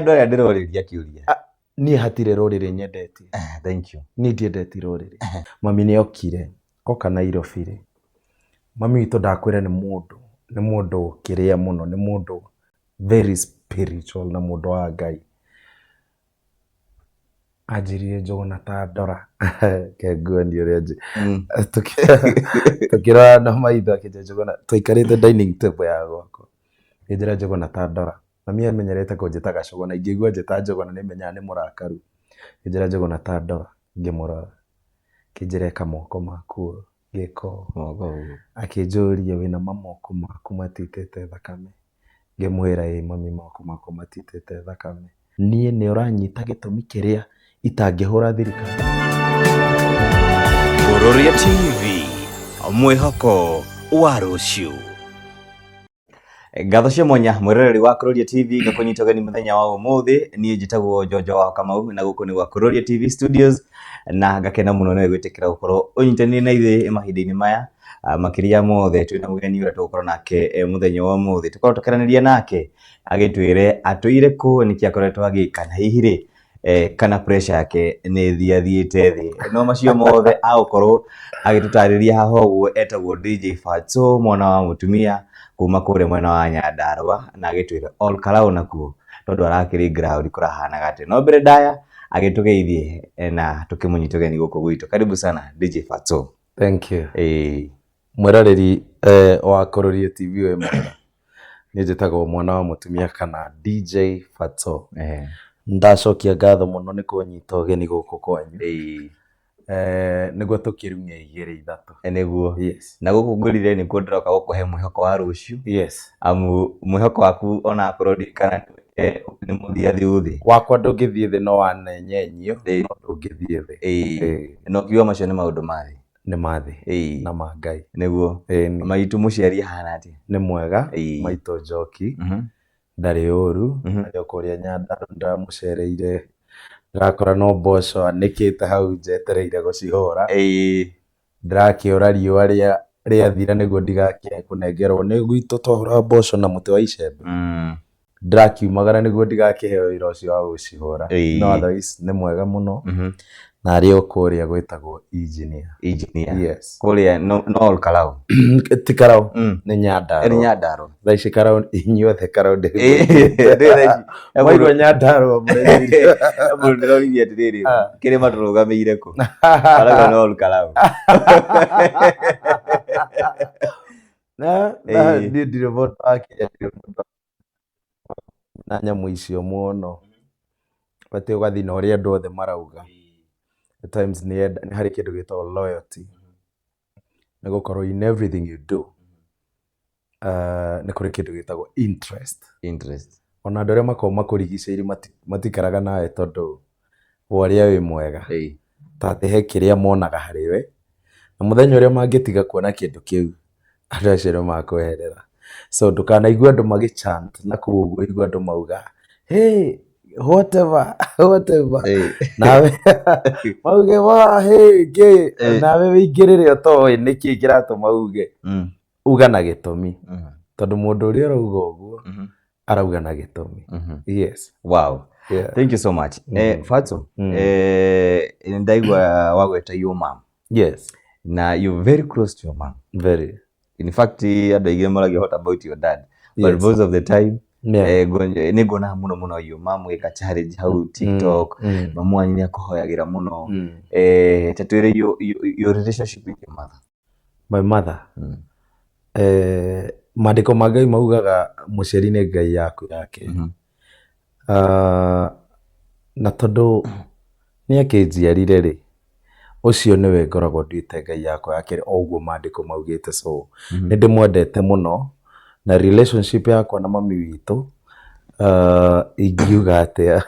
Andũ arĩa ndĩrorĩria kĩũria. Niĩ hatirĩ rũrĩrĩ nyendetie. Thank you. Niĩ ndiendete rũrĩrĩ. Mami nĩ okire, oka Nairobi rĩ, mami witũ ndakwĩra nĩ mũndũ kĩrĩa mũno, nĩ mũndũ very spiritual na mũndũ wa Ngai. Anjĩrire, "Njũgũna, ta ndora." Ke nguonie ũrĩa tũkĩrora na maitho, akĩnjĩra, "Njũgũna." Twaikarĩte dining table ya gwakwa, akĩnjĩra, "Njũgũna, ta ndora." Mami amenyerete kũnjĩta Gacũgũna, ingĩigua anjĩta Njũgũna nĩ menyaga nĩ mũrakaru. Akĩnjĩra, "Njũgũna, ta ndora." Ngĩmũrora. Akĩnjĩra, "Ĩka moko maku ũũ." Ngĩka ũũ. Moko ũguo. Akĩnjũria, "Wĩna ma moko maku matitĩte thakame?" Ngĩmwĩra, "Ĩĩ mami, moko makwa matitĩte thakame." Niĩ nĩ ũranyita gĩtũmi kĩrĩa itangĩhũra thirikari. Kururia TV, mwĩhoko wa rũciũ. Ngatho cia mwanya mwĩroreri wa Kururia TV, ngakũnyita ũgeni mũthenya wa ũmũthĩ. Niĩ njĩtagwo Njonjo wa Kamau na gũkũ nĩ gwa Kururia TV Studios, na ngakena mũno nĩwe gwĩtĩkĩra gũkorwo ũnyitanĩire na ithuĩ mahinda-inĩ maya. Makĩria mothe twĩna mũgeni ũrĩa tũgũkorwo nake mũthenya wa ũmũthĩ, tũkorwo tũkĩaranĩria nake agĩtwĩre atũire kũ, nĩkĩ akoretwo agĩka, na hihi rĩ kana pressure yake nĩ ĩthiathiĩte thĩ. No macio mothe agũkorwo agĩtũtarĩria haha ũguo. Etagwo DJ Fatxo, mwana wa mũtumia kuma kũrĩa mwena wa Nyandarũa, na agĩtwĩre Ol Kalou nakuo tondũ arakĩrĩ ground kũrahanaga atĩa. No mbere ndaya agĩtũgeithie na tũkĩmũnyita ũgeni gũkũ gwitũ. Karibu sana, DJ Fatxo. Thank you. Ĩĩ. Mwĩroreri wa Kururia TV, wĩ mwega? Niĩ njĩtagwo mwana wa mũtumia kana DJ Fatxo. Ndacokia ngatho mũno nĩ kũnyita ũgeni gũkũ kwanyu nĩguo tũkĩrung'e igĩrĩ ithatũ. Nĩguo. Yes. Na gũkũ ngwĩrire nĩkuo ndĩroka gũkũhe mwĩhoko wa rũciũ, Yes. amu mwĩhoko waku ona akorwo ndirikana nĩ mũthiathi thĩ. Wakwa ndũngĩthiĩ thĩ, no wanenyenyio, no ndũngĩthiĩ thĩ. Na ũkiuga macio nĩ maũndũ ma thĩ. Nĩ ma thĩ na ma Ngai. Nĩguo. Ĩĩ. Maitũ mũciari ahana atĩa? Nĩ mwega. Maitũ Njoki ndarĩ ũru. Arĩ o kũrĩa Nyandarũa. Ndĩramũcereire, ndĩrakora no mboco anĩkĩte hau nja etereire gũcihũra. Ndĩrakĩũra riũa rĩa rĩathira nĩguo ndigakĩae kũnengerwo nĩ gwitũ twahũra mboco na mũtĩ wa icembe. Ndĩrakiumagara nĩguo ndigakĩheo wĩra ũcio wa gũcihũra. No otherwise nĩ mwega mũno. Na arĩ o kũrĩa gwĩtagwo engineer. Engineer. Yes. Kũrĩa no Ol Kalou? Ti Karau. Nĩ Nĩ Nyandarũa. Nyandarũa. Thaa ici Karau, inyuothe Karau ndĩ Ndĩ thaa ici mwaigua Nyandarũa mũreciria. Mũndũ ndĩroririe atĩrĩrĩ, kĩrĩma tũrũgamĩire kũ? Arauga no Ol Kalou. Na niĩ ndirĩ mũndũ wa kĩrĩa, ndirĩ mũndũ na nyamũ icio mũno, atĩ ũgathiĩ na ũrĩa andũ othe marauga. At times nĩ harĩ kĩndũ gĩtagwo loyalty, nĩ gũkorwo in everything you do nĩ kũrĩ kĩndũ gĩtagwo interest. Interest. Ona andũ arĩa makoragwo makũrigicĩirie matikaraga nawe tondũ wa ũrĩa wĩ mwega, ta atĩ he kĩrĩa monaga harĩ we, na mũthenya ũrĩa mangĩtiga kuona kĩndũ kĩu, andũ acio nĩ makweherera. So ndũkanaigue andũ magĩ chant na kũu ũguo, ũigue andũ mauga, "Hey, whatever, whatever," nawe mauge wa hey kĩ, nawe wĩingĩrĩre ũtoĩ nĩkĩ kĩratũma uge. Uga na gĩtũmi, tondũ mũndũ ũrĩa ũrauga ũguo arauga na gĩtũmi. Yes. Wow. Yeah. Thank you so much. Fatxo, ndaigua wagweta your mom. Yes. Na you're very close to your mom. Very. In fact, andũ aingĩ moragia, "What about your dad?" But most of the time nĩ nguonaga mũno mũno your mom gĩka challenge hau TikTok. Mamu wanyu nĩ akũhoyagĩra mũno. Ta twĩre your relationship with your mother. My mother. Maandĩko ma Ngai maugaga mũciari nĩ Ngai yaku yake. Na tondũ nĩ akĩnjiarire rĩ, ũcio nĩwe ngoragwo nduĩte Ngai yakwa ya kerĩ, o ũguo maandĩko maugĩte. So nĩ ndĩmwendete mũno, na relationship yakwa na mami witũ, ingiuga atĩa?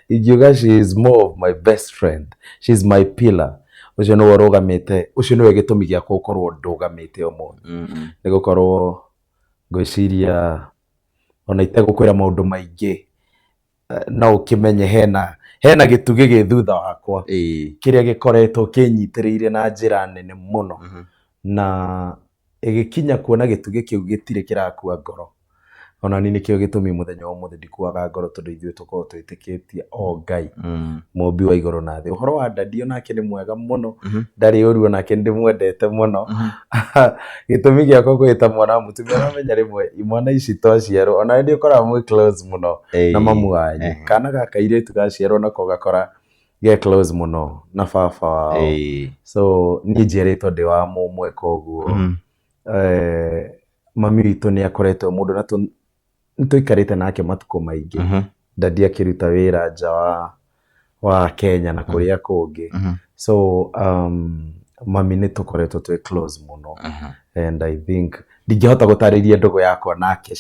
Ingiuga she is more of my best friend, she is my pillar. Ũcio nĩwe ũrũgamĩte, ũcio nĩwe gĩtũmi gĩakwa gũkorwo ndũgamĩte ũmũthĩ, nĩ gũkorwo ngwĩciria ona itegũkwĩra maũndũ maingĩ, no ũkĩmenye hena gĩtugĩ gĩ thutha wakwa kĩrĩa gĩkoretwo kĩnyitĩrĩire na njĩra nene mũno, na ĩgĩkinya kuona gĩtugĩ kĩu gĩtirĩ kĩrakua ngoro. Ona niĩ nĩkĩo gĩtũmi mũthenya wa ũmũthĩ ndikuaga ngoro tondũ ithuĩ tũkoragwo twĩtĩkĩtie o Ngai mũmbi wa igũrũ na thĩ. Ũhoro wa daddy onake nĩ mwega mũno, ndarĩ ũru onake nĩ ndĩmwendete mũno. Gĩtũmi gĩakwa kwĩta mwana wa mũtumia ũramenya rĩmwe imwana ici twaciarwo ona nĩ ũkoraga mwĩ close mũno na mamu wanyu. Kana gaka kairĩtu gaciarwo nako ũgakora ge close mũno na baba wao. So niĩ njiarĩtwo ndĩ wa mũmwe koguo mami witũ nĩ akoretwo mũndũ na nĩ tũikarĩte nake matukũ maingĩ. Daddy akĩruta wĩra nja wa Kenya na kũrĩa kũngĩ. So mami nĩ tũkoretwo twĩ close mũno and I think ndingĩhota gũtarĩria ndũgũ yakwa nake,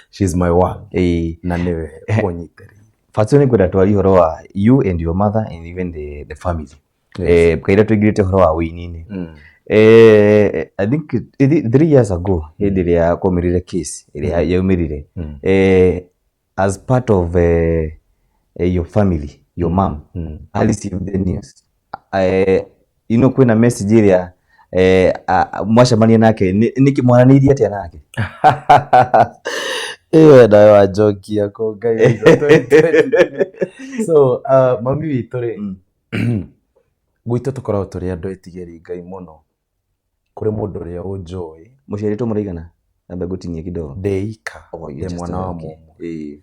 she's my world na nĩwe ũnyitĩrĩire. Fatso nĩ ngwenda twarie ũhoro wa you and your mother and even the family. Kaira tũingĩrĩte ũhoro wa ũini-inĩ. I think 3 years ago hĩndĩ ĩrĩa kwaumĩrire case ĩrĩa yaumĩrire, as part of your family, your mom I received the news, kwĩna message ĩrĩa mwacemania nake, nĩkĩ mwaranĩirie atĩa nake? Ĩyo nayo wanjokia kũ Ngai wa igũrũ, 2023. So mami witũ rĩ, gwitũ tũkoragwo tũrĩ andũ etigĩri Ngai mũno. Kũrĩ mũndũ ũrĩa ũnjũĩ. Mũciarĩtwo mũraigana? Ambe ngũtinie kidogo. Ndĩ ika, ndĩ mwana wa mũmwe.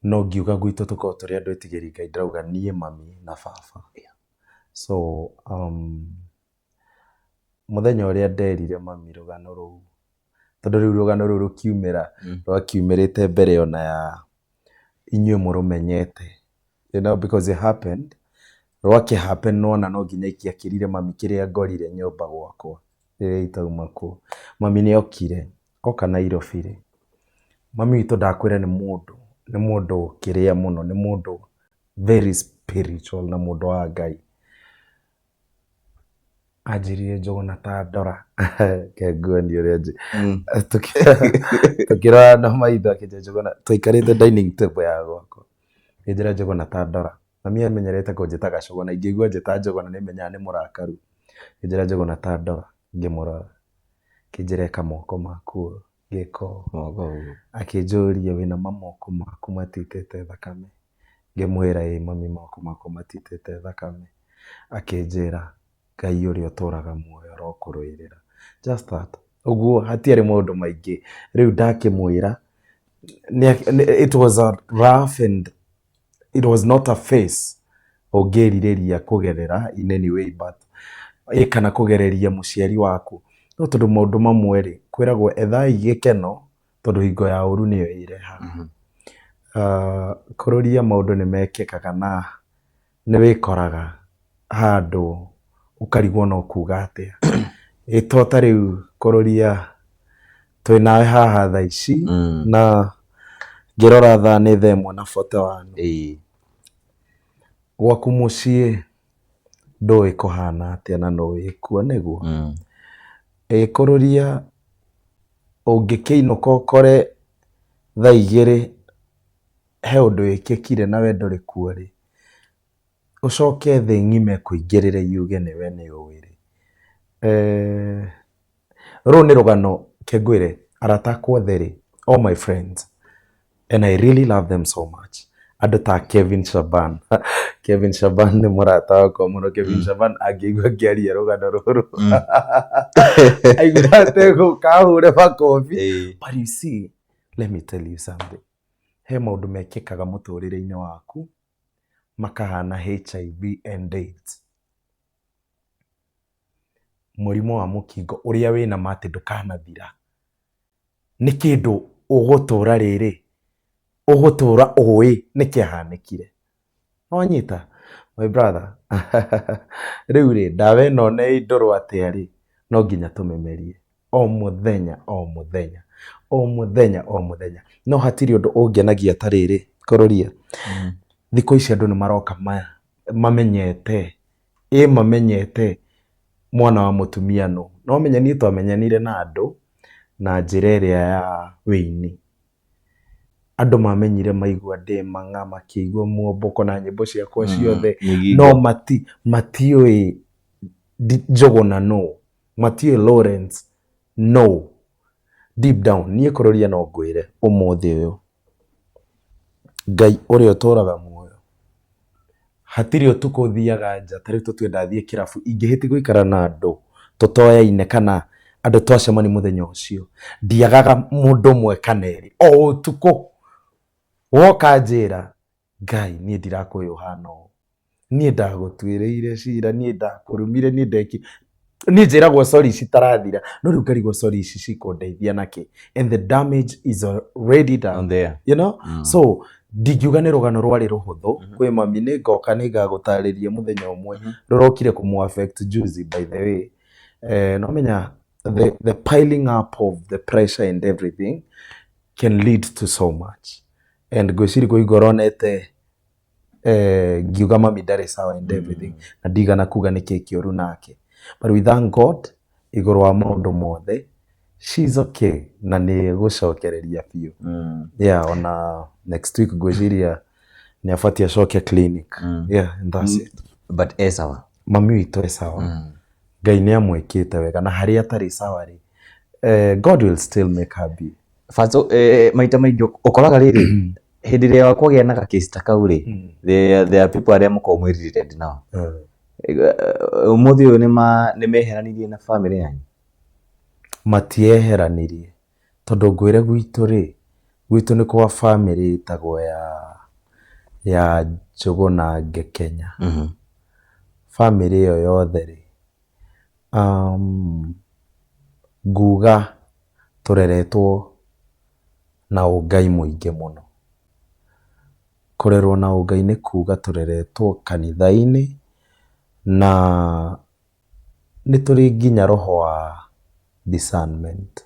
No ngiuga gwitũ tũkoragwo tũrĩ andũ etigĩri Ngai ndĩrauga niĩ, mami na baba. So mũthenya ũrĩa nderire mami rũgano rũu, tondũ rĩu rũgano rũu rũkiumĩra, rwakiumĩrĩte mbere ona ya inyuĩ mũrũmenyete, because it happened, rwakĩ happen nĩwona no nginya ingĩakĩrire mami kĩrĩa ngorire nyũmba gwakwa rĩrĩa itauma kuo. Mami nĩ okire, oka Nairobi rĩ, mami witũ ndakwĩra nĩ mũndũ kĩrĩa mũno, nĩ mũndũ very spiritual na mũndũ wa Ngai. Anjĩrire, "Njũgũna, ta ndora." Reke nguonie ũrĩa tũkĩrora na maitho, akĩnjĩra, "Njũgũna," twaikarĩte dining table ya gwakwa, akĩnjĩra, "Njũgũna, ta ndora." Mami amenyerete kũnjĩta Gacũgũna, ingĩigua anjĩta Njũgũna nĩ menyaga nĩ mũrakaru. Akĩnjĩra, "Njũgũna, ta ndora." Ngĩmũrora. Akĩnjĩra, "Ĩka moko maku ũũ." Ngĩka ũũ. Akĩnjũria, "Wĩna ma moko maku matitĩte thakame?" Ngĩmwĩra, "Ĩĩ mami, moko makwa matitĩte thakame." Akĩnjĩra, "Ngai ũrĩa ũtũraga muoyo arokũrũĩrĩra." Just that. Ũguo hatiarĩ maũndũ maingĩ. Rĩu ndakĩmwĩra, it was a rough and it was not a phase ũngĩrirĩria kũgerera in any way, but ĩ kana kũgereria mũciari waku. No tondũ maũndũ mamwe rĩ, kwĩragwo ethai gĩkeno tondũ hingo ya ũru nĩyo ĩrehaga. Kũrũria maũndũ nĩ mekĩkaga na nĩ wĩkoraga handũ ũkarigwo no kuga atĩa. Ĩ to ta rĩu kũrũria twĩ nawe haha thaa ici na ngĩrora thaa nĩ 1:41. Gwaku mũciĩ ndũĩ kũhana atĩa na nũ wĩkuo nĩguo. Ĩ kũrũria ũngĩkĩinũka ũkore thaa 2 he ũndũ wĩkĩkire na we ndũrĩ kuo rĩ, ũcoke thĩ ng'ima ĩkũingĩrĩre yuge nĩwe nĩ ũĩ rĩ. Rũrũ nĩ rũgano ke ngwĩre arata akwa othe rĩ, all my friends, and I really love them so much. Andũ ta Kevin Shaban. Kevin Shaban nĩ mũrata wakwa mũno. Kevin Shaban angĩigua ngĩaria rũgano rũrũ, aigua ategũka ahũre makobi. But you see, let me tell you something. He maũndũ mekĩkaga mũtũrĩre-inĩ waku makahana HIV and AIDS. Mũrimũ wa mũkingo ũrĩa wĩna ma atĩ ndũkanathira. Nĩ kĩndũ ũgũtũra rĩrĩ, ũgũtũra ũĩ nĩ kĩahanĩkire. Nĩwanyita my brother? Rĩu rĩ, ndawa ĩno nĩ ndũrũ atĩa rĩ, no nginya tũmĩmerie o mũthenya o mũthenya o mũthenya o mũthenya. No hatirĩ ũndũ ũngenagia ta rĩrĩ kũrũria. Thikũ ici andũ nĩ maroka mamenyete, ĩ mamenyete mwana wa mũtumia nũ. No ũmenye niĩ twamenyanire na andũ na njĩra ĩrĩa ya wĩini. Andũ mamenyire maigua ndĩ mang'a, makĩigua muomboko na nyĩmbo ciakwa ciothe, no matiũĩ Njũgũna nũ, matiũĩ Lawrence nũ. Deep down niĩ kũrũria no ngwĩre ũmũthĩ ũyũ, Ngai ũrĩa ũtũraga muoyo, hatirĩ ũtukũ thiaga nja, ta rĩu tũtue ndathiĩ kĩrabu, ingĩhĩtia gũikara na andũ tũtoyaine kana andũ twacemania mũthenya ũcio, ndiagaga mũndũ ũmwe kana erĩ, o ũtukũ woka njĩra, Ngai niĩ ndirakũĩ ũhana ũũ, niĩ ndagũtuĩrĩire cira, niĩ ndakũrumire, niĩ ndekire, niĩ njĩragwo sorry citarathira, no rĩu ngarigwo sorry ici cikũndeithia nakĩ, and the damage is already done. On there. You know? Mm. So ndingiuga nĩ rũgano rwarĩ rũhũthũ. Kwĩ mami, nĩ ngoka nĩ ngagũtarĩria mũthenya ũmwe. Rũrokire kũmũ affect juzi by the way. No menya the piling up of the pressure and everything can lead to so much. And ngwĩciria kwĩ hingo ũronete ngiuga mami ndarĩ sawa and everything, na ndigana kuga nĩkĩ kĩũru nake. But we thank God igũrũ wa maũndũ mothe, she's okay na nĩ gũcokereria biũ. Yeah, ona next week ngwĩciria nĩ abatiĩ acoke clinic. Yeah, and that's it. But e sawa. Mami witũ e sawa. Ngai nĩ amwĩkĩte wega na harĩa atarĩ sawa rĩ, God will still make her be. Fatso, maita maingĩ ũkoraga rĩrĩ hĩndĩ ĩrĩa kwagĩa na gakesi ta kau rĩ, there are people arĩa mũkoragwo mwĩ related nao. Ũmũthĩ ũyũ nĩ meheranirie na family yanyu? Matieheranirie tondũ ngwĩre gwitũ rĩ, gwitũ nĩ kwa family ĩtagwo ya Njũgũna Ngekenya. Family ĩyo yothe rĩ, nguga tũreretwo na ũngai mũingĩ mũno. Kũrerwo na ũngai nĩ kuga tũreretwo kanitha-inĩ na nĩ tũrĩ nginya roho wa discernment.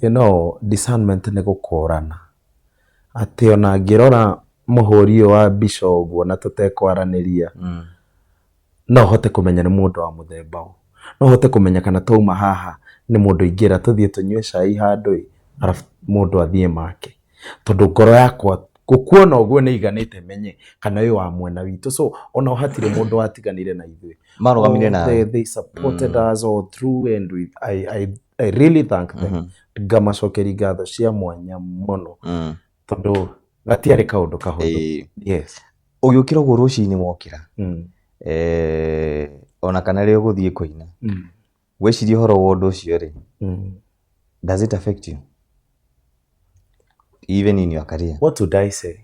You know, discernment nĩ gũkũrana. Atĩ ona ngĩrora mũhũri ũyũ wa mbica ũguo na tũtekwaranĩria, no hote kũmenya nĩ mũndũ wa mũthemba ũũ. No hote kũmenya kana twauma haha nĩ mũndũ ingĩra tũthiĩ tũnyue cai handũ ĩ, arabu mũndũ athiĩ make. Tondũ ngoro yakwa gũkuona ũguo nĩ iganĩte menye kana ũyũ wa mwena witũ. So ona hatirĩ mũndũ watiganire na ithuĩ. Marũgamire nawe. They supported us all through and I really thank them. Ngamacokeria ngatho cia mwanya mũno. Tondũ gatiarĩ kaũndũ kahũthũ. Yes. Ũgĩũkĩra ũguo rũcinĩ wokĩra, ona kana rĩrĩa ũgũthiĩ kũina, weciria ũhoro wa ũndũ ũcio rĩ, does it affect you? Even in your career? What would I say?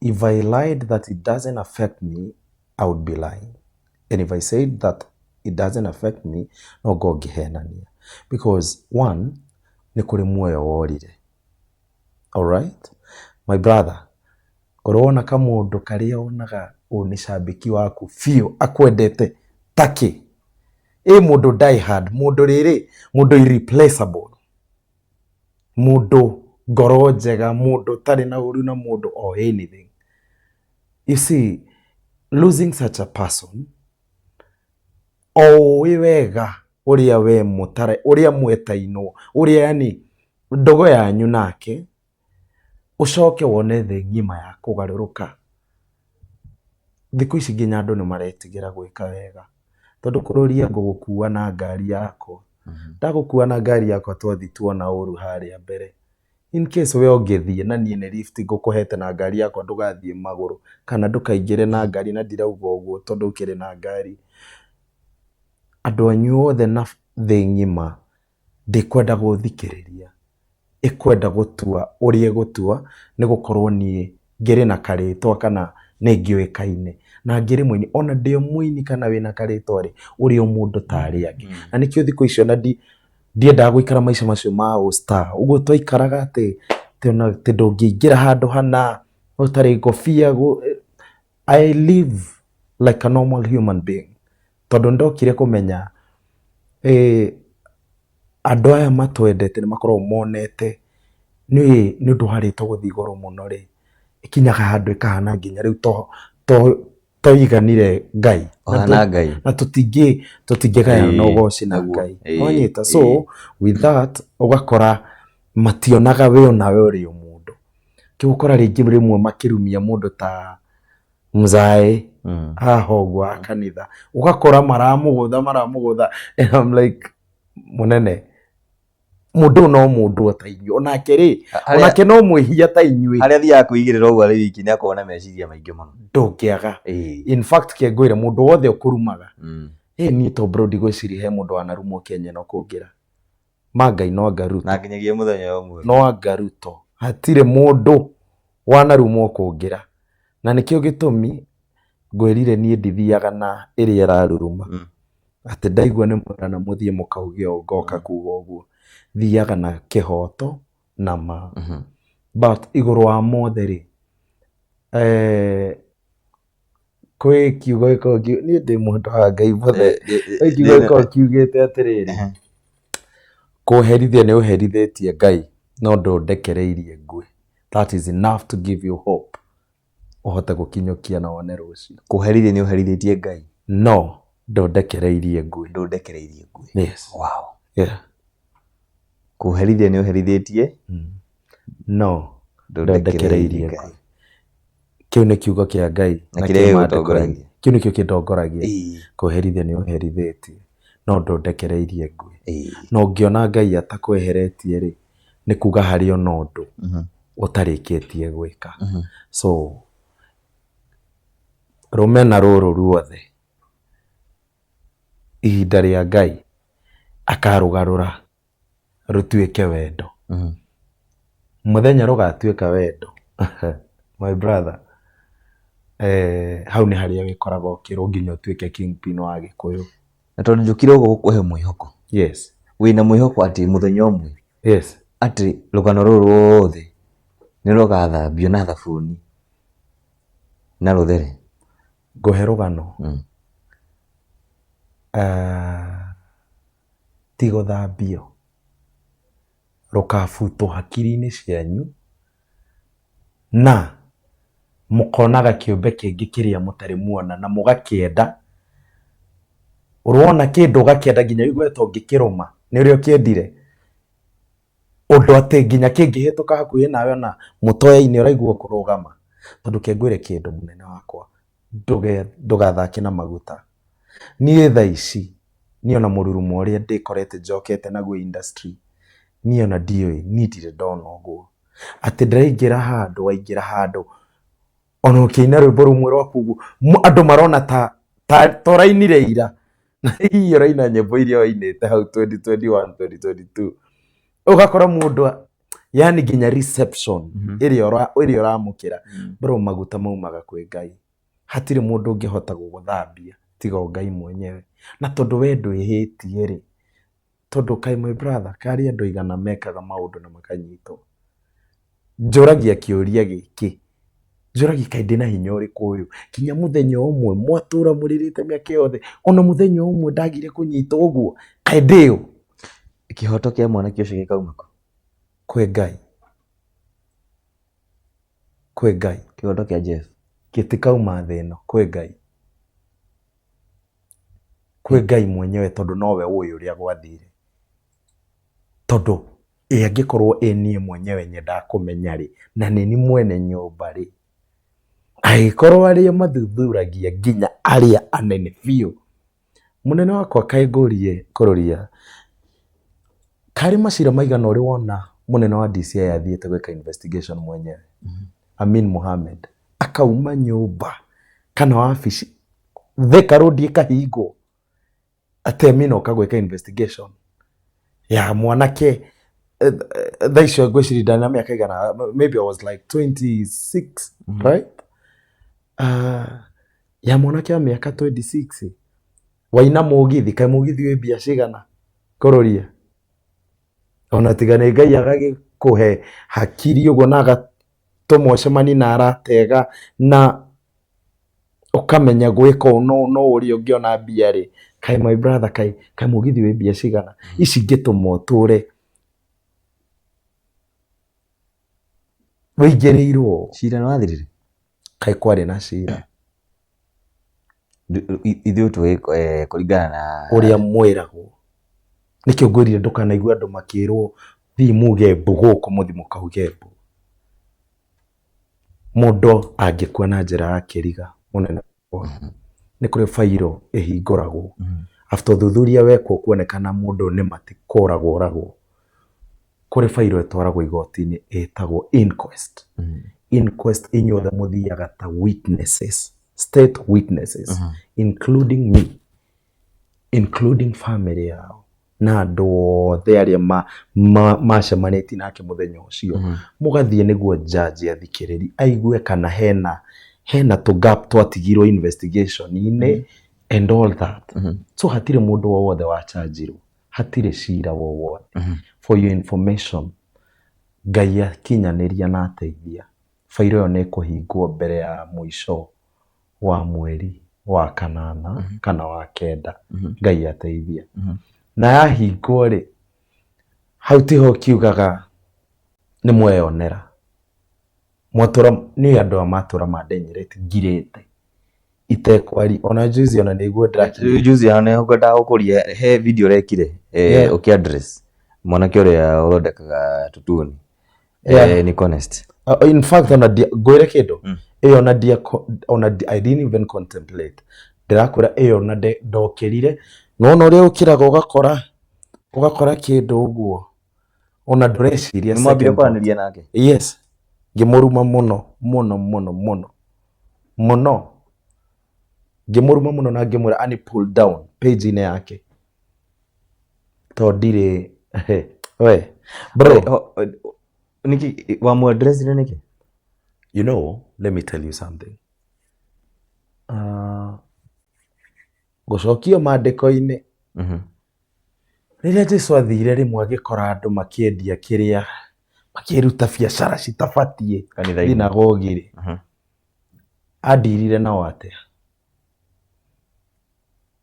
If I lied that it doesn't affect me, I would be lying. And if I said that it doesn't affect me, no ngorwo ngĩhenania. Because one, nĩ kũrĩ muoyo worire. All right? My brother, ũrona kamũndũ karĩa wonaga ũyũ nĩ cambĩki waku biũ akwendete takĩ. Ĩ mũndũ die hard, mũndũ rĩrĩ, mũndũ irreplaceable. Mũndũ ngoro njega, mũndũ ũtarĩ na ũru na mũndũ or anything. You see, losing such a person, o ũĩ wega ũrĩa we mũtare, ũrĩa mwetainwo, ũrĩa yani ndogo yanyu nake, ũcoke wone thĩ ng'ima ya kũgarũrũka. Thikũ ici nginya andũ nĩ maretigĩra gwĩka wega. Tondũ kũrũria ngũgũkua na ngari yakwa. Ndagũkua na ngari yakwa twathiĩ tuona ũru harĩa mbere. In case we ũngĩthiĩ na niĩ nĩ lift ngũkũhete na ngari yakwa ndũgathiĩ magũrũ kana ndũkaingĩre na ngari na ndirauga ũguo tondũ ũkĩrĩ na ngari. Andũ anyu othe na thĩ ng'ima ndĩkwenda gũthikĩrĩria, ĩkwenda gũtua ũrĩa ĩgũtua nĩ gũkorwo niĩ ngĩrĩ na karĩtwa kana nĩ ngĩũĩkaine na ngĩrĩ mũini, ona ndĩ o mũini kana wĩna karĩtwa rĩ, ũrĩ o mũndũ ta arĩa angĩ. Na nĩkĩo thikũ ici ona ndiendaga gũikara maica macio ma ũ-star, ũguo twaikaraga atĩ ona atĩ ndũngĩingĩra handũ hana ũtarĩ ngobia, I live like a normal human being. Tondũ nĩndokire kũmenya andũ aya matwendete nĩ makoragwo monete nĩ ũndũ wa rĩtwa gũthiĩ igũrũ mũno rĩ, ĩkinyaga handũ ĩkahana nginya rĩu toiganire Ngai. Ũhana Ngai. Na tũtingĩgayana na ũgoci na Ngai. Wanyita? So with that ũgakora mationaga we onawe ũrĩ o mũndũ. Kĩu ũkora rĩngĩ rĩmwe makĩrumia mũndũ ta Mzae haha ũguo wa kanitha, ũgakora maramũgũtha maramũgũtha, and I'm like, mũnene, mũndũ ũyũ no mũndũ o ta inyuĩ, onake rĩ, onake no mwĩhia ta inyuĩ. Harĩa athiaga kwĩigĩrĩra ũguo arĩ wiki nĩ akoragwo na meciria maingĩ mũno. Ndũngĩaga. In fact, ke ngwĩre, mũndũ wothe ũkũrumaga, ĩ niĩ to bro ndigwĩciria he mũndũ wanarumwo Kenya ĩno kũngĩra. Ma Ngai no anga Ruto. Na nginyagia mũthenya wa ũmũthĩ. No anga Ruto. Hatirĩ mũndũ wanarumwo kũngĩra. Na nĩkĩo gĩtũmi ngwĩrire niĩ ndithiaga na ĩrĩa ĩraruruma. Atĩ ndaigua nĩ mwerana mũthiĩ mũkauge ũũ ngoka kuga ũguo. Thiaga na kĩhoto na ma. But igũrũ wa mothe rĩ, kwĩ kiugo gĩkoragwo, niĩ ndĩ mũndũ wa Ngai mũthee, kwĩ kiugo gĩkoragwo kiugĩte atĩrĩrĩ, kũherithia nĩ ũherithĩtie Ngai no ndũndekereirie ngue. That is enough to give you hope ũhote gũkinyũkia na wone rũciũ. Kũherithia nĩ ũherithĩtie Ngai. No ndũndekereirie ngue. Ndũndekereirie ngue. Yes. Wow. Yeah. Kũherithia nĩ ũherithĩtie. No ndũndekereirie ngue. Kĩu nĩ kiugo kĩa Ngai. Na kĩrĩa gĩgũtongoragia. Kĩu nĩkĩo kĩndongoragia. Kũherithia nĩ ũherithĩtie no ndũndekereirie ngue. Na ũngĩona Ngai atakweheretie rĩ, nĩ kuga harĩ ona ũndũ ũtarĩkĩtie gwĩka. So rũmena rũrũ ruothe, ihinda rĩa Ngai akarũgarũra rũtuĩke wendo. Mũthenya rũgatuĩka wendo, my brother, hau nĩ harĩa wĩkoraga ũkĩrwo nginya ũtuĩke kingpin wa Gĩkũyũ. Na tondũ njũkire gũkũ gũkũhe mwĩhoko. Yes. Wĩna mwĩhoko atĩ mũthenya ũmwe. Yes. Atĩ rũgano rũrũ ruothe nĩ rũgathambio na thabuni na rũthere. Ngũhe rũgano. Ti gũthambio, rũkabutwo hakiri-inĩ cianyu na mũkonaga kĩũmbe kĩngĩ kĩrĩa mũtarĩ muona na mũgakĩenda. Ũrona kĩndũ ũgakĩenda nginya ũigue ta ũngĩkĩrũma nĩ ũrĩa ũkĩendire. Ũndũ atĩ nginya kĩngĩhĩtũka hakuhĩ nawe ona mũtoya-inĩ ũraigua kũrũgama. Tondũ ke ngwĩre kĩndũ mũnene wakwa, ndũgathake na maguta. Niĩ thaa ici, niĩ ona mũrurumo ũrĩa ndĩkorete njokete naguo industry, niĩ ona ndiũĩ, niĩ ndirĩ ndona ũguo. Atĩ ndĩraingĩra handũ, waingĩra handũ, ona ũkĩina rwĩmbo rũmwe rwaku ũguo, andũ marona ta ũrainire ira, na hihi ũraina nyĩmbo iria wainĩte hau 2021, 2022. Ũgakora mũndũ, yani nginya reception ĩrĩa ũramũkĩra, bro, maguta maumaga kwĩ Ngai. Hatirĩ mũndũ ũngĩhota gũgũthambia tiga o Ngai mwenyewe. Na tondũ we ndwĩhĩtie rĩ, tondũ kaĩ my brother, karĩ andũ aigana mekaga maũndũ na makanyitwo. Njũragia kĩũria gĩkĩ, njũragia kaĩ ndĩna hinya ũrĩkũ ũyũ, nginya mũthenya ũmwe mwatũra mũrĩrĩte mĩaka yothe, ona mũthenya ũmwe ndagire kũnyitwo ũguo, kaĩ ndĩ ũ? Kĩhoto kĩa mwanake ũcio gĩkauma kũ? Kwĩ Ngai. Kwĩ Ngai. Kĩhoto kĩa Jeff. Gĩtikauma thĩ ĩno, kwĩ Ngai. Kwĩ Ngai mwenyewe tondũ nowe ũĩ ũrĩa gwathire. Tondũ ĩ angĩkorwo ĩ niĩ mwenyewe nyendaga kũmenya rĩ, na nĩ niĩ mwene nyũmba rĩ, angĩkorwo arĩa mathuthuragia nginya arĩa anene biũ, mũnene wakwa kaĩ ngũrie kũrũria, karĩ macira maigana ũrĩ wona mũnene wa DCI athiĩte gwĩka investigation mwenyewe, Amin Mohamed, akauma nyũmba kana wabici Thika Road ĩkahingwo atĩ Amin oka gwĩka investigation ya mwanake thaa icio ngwĩciria ndarĩ na mĩaka igana, maybe I was like 26, right? Ya mwanake wa mĩaka 26 waina mũgithi, kaĩ mũgithi wĩ mbia cigana kũrũria? Ona tiga nĩ Ngai agagĩkũhe hakiri ũguo na agatũma ũcemanie na arata ega na ũkamenya gwĩka ũũ no ũrĩa ũngĩona mbia rĩ, kaĩ my brother, kaĩ kaĩ mũgithi wĩ mbia cigana? Ici ingĩtũma ũtũre wĩingĩrĩirwo. Cira nĩ wathirire? Kaĩ kwarĩ na cira? Ithuĩ tũĩ kũringana na ũrĩa mwĩragwo. Nĩkĩo ngwĩrire ndũkanaigue andũ makĩrwo thiĩ muge mbu gũkũ mũthiĩ mũkauge mbu. Mũndũ angĩkua na njĩra ya kĩriga, Mũnene wakwa, nĩ kũrĩ bairo ĩhingũragwo after ũthuthuria wekwo kuonekana mũndũ nĩ ma ti kũragwo oragwo, kũrĩ bairo ĩtwaragwo igoti-inĩ ĩtagwo inquest. Inquest inyuothe mũthiaga ta witnesses, state witnesses, including me, including family yao na andũ othe arĩa macemanĩtie nake mũthenya ũcio. Mũgathiĩ nĩguo judge athikĩrĩrie aigue kana hena tũ gap twatigirwo investigation-inĩ and all that. So hatirĩ mũndũ o wothe wachanjirwo, hatirĩ cira o wothe. For your information, Ngai akinyanĩria na ateithia, bairo ĩyo nĩ ĩkũhingwo mbere ya mũico wa mweri wa kanana kana wa kenda, Ngai ateithia. Na yahingwo rĩ, hau tiho kiugaga nĩ mweyonera. Mwatũra nĩ andũ aya matũra mandenyerete ngirĩte itekwaria ona juzi ona nĩguo ndĩrakinyire. Juzi hau nĩho ngwendaga gũkũria he video ũrekire ũkĩ address mwanake ũrĩa ũthondekaga tũtuni. Nick Honest. In fact ona ngwĩre kĩndũ ĩyo ona ndia ona I didn't even contemplate. Ndĩrakwĩra ĩyo ona ndokĩrire nona ũrĩa ũkĩraga ũgakora kĩndũ ũguo ona ndũreciria. Nĩ mwambire second thought. Kwaranĩria nake? Yes, ngĩmũruma mũno mũno mũno mũno mũno, ngĩmũruma mũno na ngĩmwĩra ani pull down page-inĩ yake tondũ ndirĩ we bro. Nĩkĩ wamũ address nĩkĩ? You know, let me tell you something. Gũcokio maandĩko-inĩ, rĩrĩa Jesu athire rĩmwe agĩkora andũ makĩendia kĩrĩa makĩruta biacara citabatiĩ Kanitha-inĩ. Thinagogi-rĩ, andirire nao atĩa?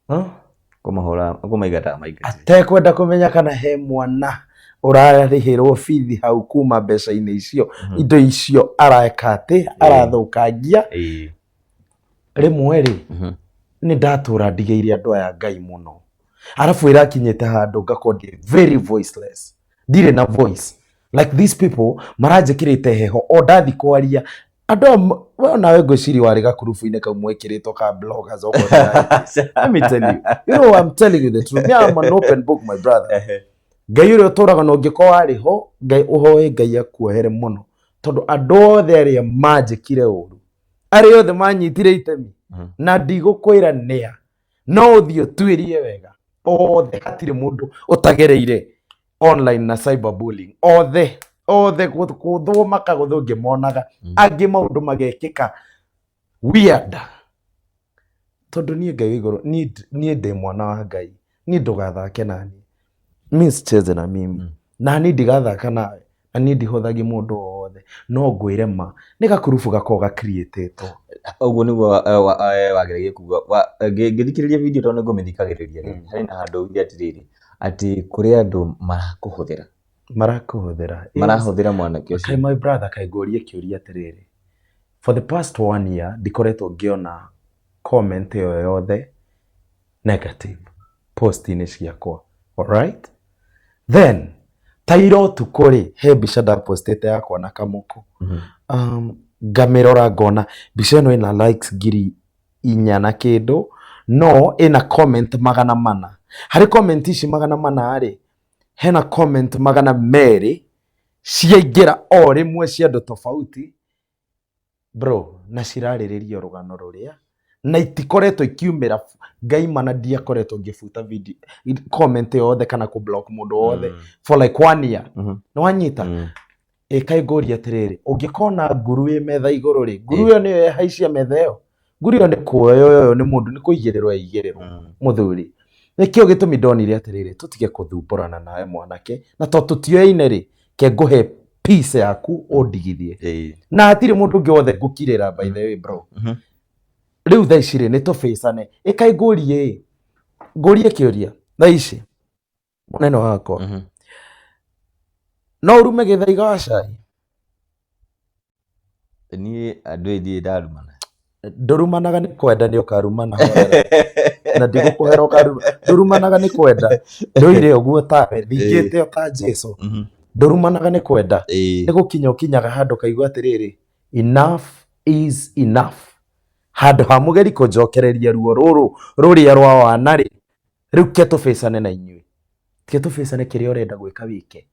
Huh? Kũmahũra kũmaingata maingata. Atekwenda kũmenya kana he mwana ũrarĩhĩrwo bithi hau kuma mbeca-inĩ icio, indo icio areka atĩ arathũkangia. Rĩmwe rĩ, nĩ ndatũra ndigĩire andũ aya Ngai mũno, arabu ĩrakinyĩte handũ ngakorwo ndĩ very voiceless, ndirĩ na voice. Like these people maranjĩkĩrĩte heho o ndathi kwaria andũ aya we onawe ngwĩciria warĩ gakurubu-inĩ kau mwĩkĩrĩtwo ka bloggers okorwo nĩ. Let me tell you, you know, I'm telling you the truth. Me, I'm an open book, my brother. Ngai ũrĩa ũtũraga na ũngĩkorwo warĩ ho, Ngai ũhoe Ngai akuohere mũno tondũ andũ othe arĩa manjĩkire ũru, arĩa othe manyitire itemi, na ndigũkwĩra nĩa, no ũthiĩ ũtuĩrie wega, othe hatirĩ mũndũ ũtagereire online na cyberbullying, othe othe gũthwo makagũthwo ngĩmonaga. Angĩ maũndũ magekĩka weird tondũ niĩ Ngai wa igũrũ, niĩ ndĩ mwana wa Ngai, niĩ ndũgathake naniĩ, msicheze na mimi. Na niĩ ndigathaka nawe na niĩ ndihũthagia mũndũ o wothe, no ngwĩre ma nĩ gakurubu gakoragwo gacreatĩtwo. Ũguo nĩguo wageragia kuga. Ngĩthikĩrĩria video tondũ nĩngũmĩthikagĩrĩria rĩ, harĩ na handũ augire atĩrĩrĩ, atĩ kũrĩ andũ marakũhũthĩra. Marakũhũthĩra. Marahũthĩra mwanake ũcio. Kaĩ my brother, kaĩ ngũrie kĩũria atĩrĩrĩ, for the past one year ndikoretwo ngĩona comment ĩyo yothe negative post-inĩ ciakwa, alright? Then ta ira ũtukũ rĩ, he mbica ndapostĩte yakwa na kamũkũ. Ngamĩrora ngona mbica ĩno ĩna likes 4,000 na kĩndũ, no ĩna comment 400. Harĩ comment ici 400 rĩ, hena comment 200 ciaingĩra o rĩmwe cia andũ tofauti bro, na cirarĩrĩria rũgano rũrĩa na itikoretwo ikiumĩra. Ngai mana ndiakoretwo ngĩbuta video comment yothe kana kũ block mũndũ wothe for like one year. Nĩwanyita? Ĩ kaĩ ngũria atĩrĩrĩ, ũngĩkona nguru ĩ metha igũrũ rĩ, nguru ĩyo nĩyo ĩhaicia metha ĩyo? Nguru ĩyo nĩ kuoywo yoywo nĩ mũndũ, nĩ kũigĩrĩrwo yaigĩrĩrwo. Mũthuri, nĩkĩo gĩtũmi ndonire atĩrĩrĩ, tũtige kũthumbũrana nawe mwanake, na to tũtioyaine rĩ, ke ngũhe peace yaku ũndigithie. Na hatirĩ mũndũ ũngĩ wothe ngũkirĩra, by the way bro. Rĩu thaa ici rĩ, nĩ tũbĩcane. Ĩkaĩ ngũrie ĩ, ngũrie kĩũria thaa ici, mũnene wakwa, no ũrume gĩthaiga wa cai? Niĩ andũ ĩ ndirĩ ndarumana. Ndũrumanaga nĩ kwenda, nĩ ũkarumana horera. Na ndigũkũhera ũkaruma. Ndũrumanaga nĩ kwenda, ndũire ũguo tawe thingĩte o ta Jesu. Ndũrumanaga nĩ kwenda, nĩ gũkinya ũkinyaga handũ ũkaigua atĩrĩrĩ, enough is enough. Handũ ha mũgeri kũnjokereria ruo rũrũ rũrĩa rwa wana rĩ, rĩu ke tũbĩcane na inyuĩ. Ke tũbĩcane kĩrĩa ũrenda gwĩka wĩke.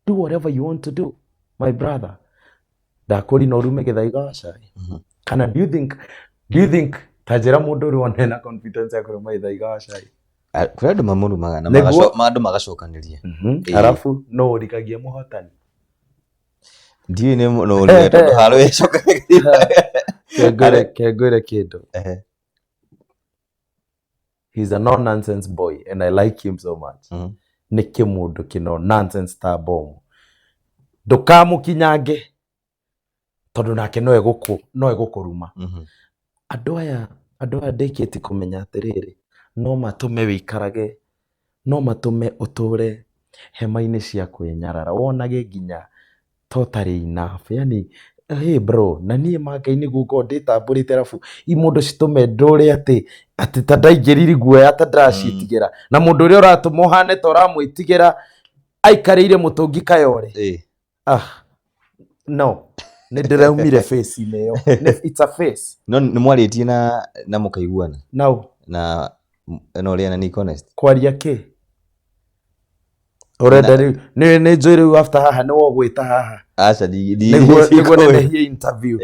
Do whatever you want to do, my brother. Ndakũri no ũrume gĩthaiga wa cai. Kana do you think ta njĩra mũndũ ũrĩa wona confidence ya kũruma gĩthaiga wa cai? Ah, kũrĩ andũ mamũrumaga na andũ magacokanĩria. Arabu no ũrigagia mũhotani. Ndiũĩ nĩ no ũrĩa tondũ haro ĩcokanagĩria. Ke ngwĩre kĩndũ. He's a no nonsense boy and I like him so much. Nĩ kĩmũndũ kĩno nonsense ta bomu. Ndũkamũkinyange tondũ nake no egũkũruma. Andũ aya ndĩkĩtie kũmenya atĩrĩrĩ, no matũme wĩikarage, no matũme ũtũre hema-inĩ cia kwĩnyarara, wonage nginya ta ũtarĩ enough. Yani, hey bro, na niĩ ma Ngai nĩguo ngorwo ndĩtambũrĩte arabu imũndũ citũme ndũre atĩ ta ndaingĩrire guoya ta ndĩraciĩtigĩra, na mũndũ ũrĩa ũratũma ũhane ta ũramwĩtigĩra aikarĩire mũtũngi kayore. Ah, no nĩ ndĩraumire face-inĩ ĩyo. It's a face. No nĩ mwarĩtie na mũkaiguana? No. Na ũrĩa na Nick Honest? Kwaria kĩ ũrenda rĩu? Nĩ njũĩ rĩu after haha nĩ wogwĩta haha. Aca, nĩguo nenehie interview.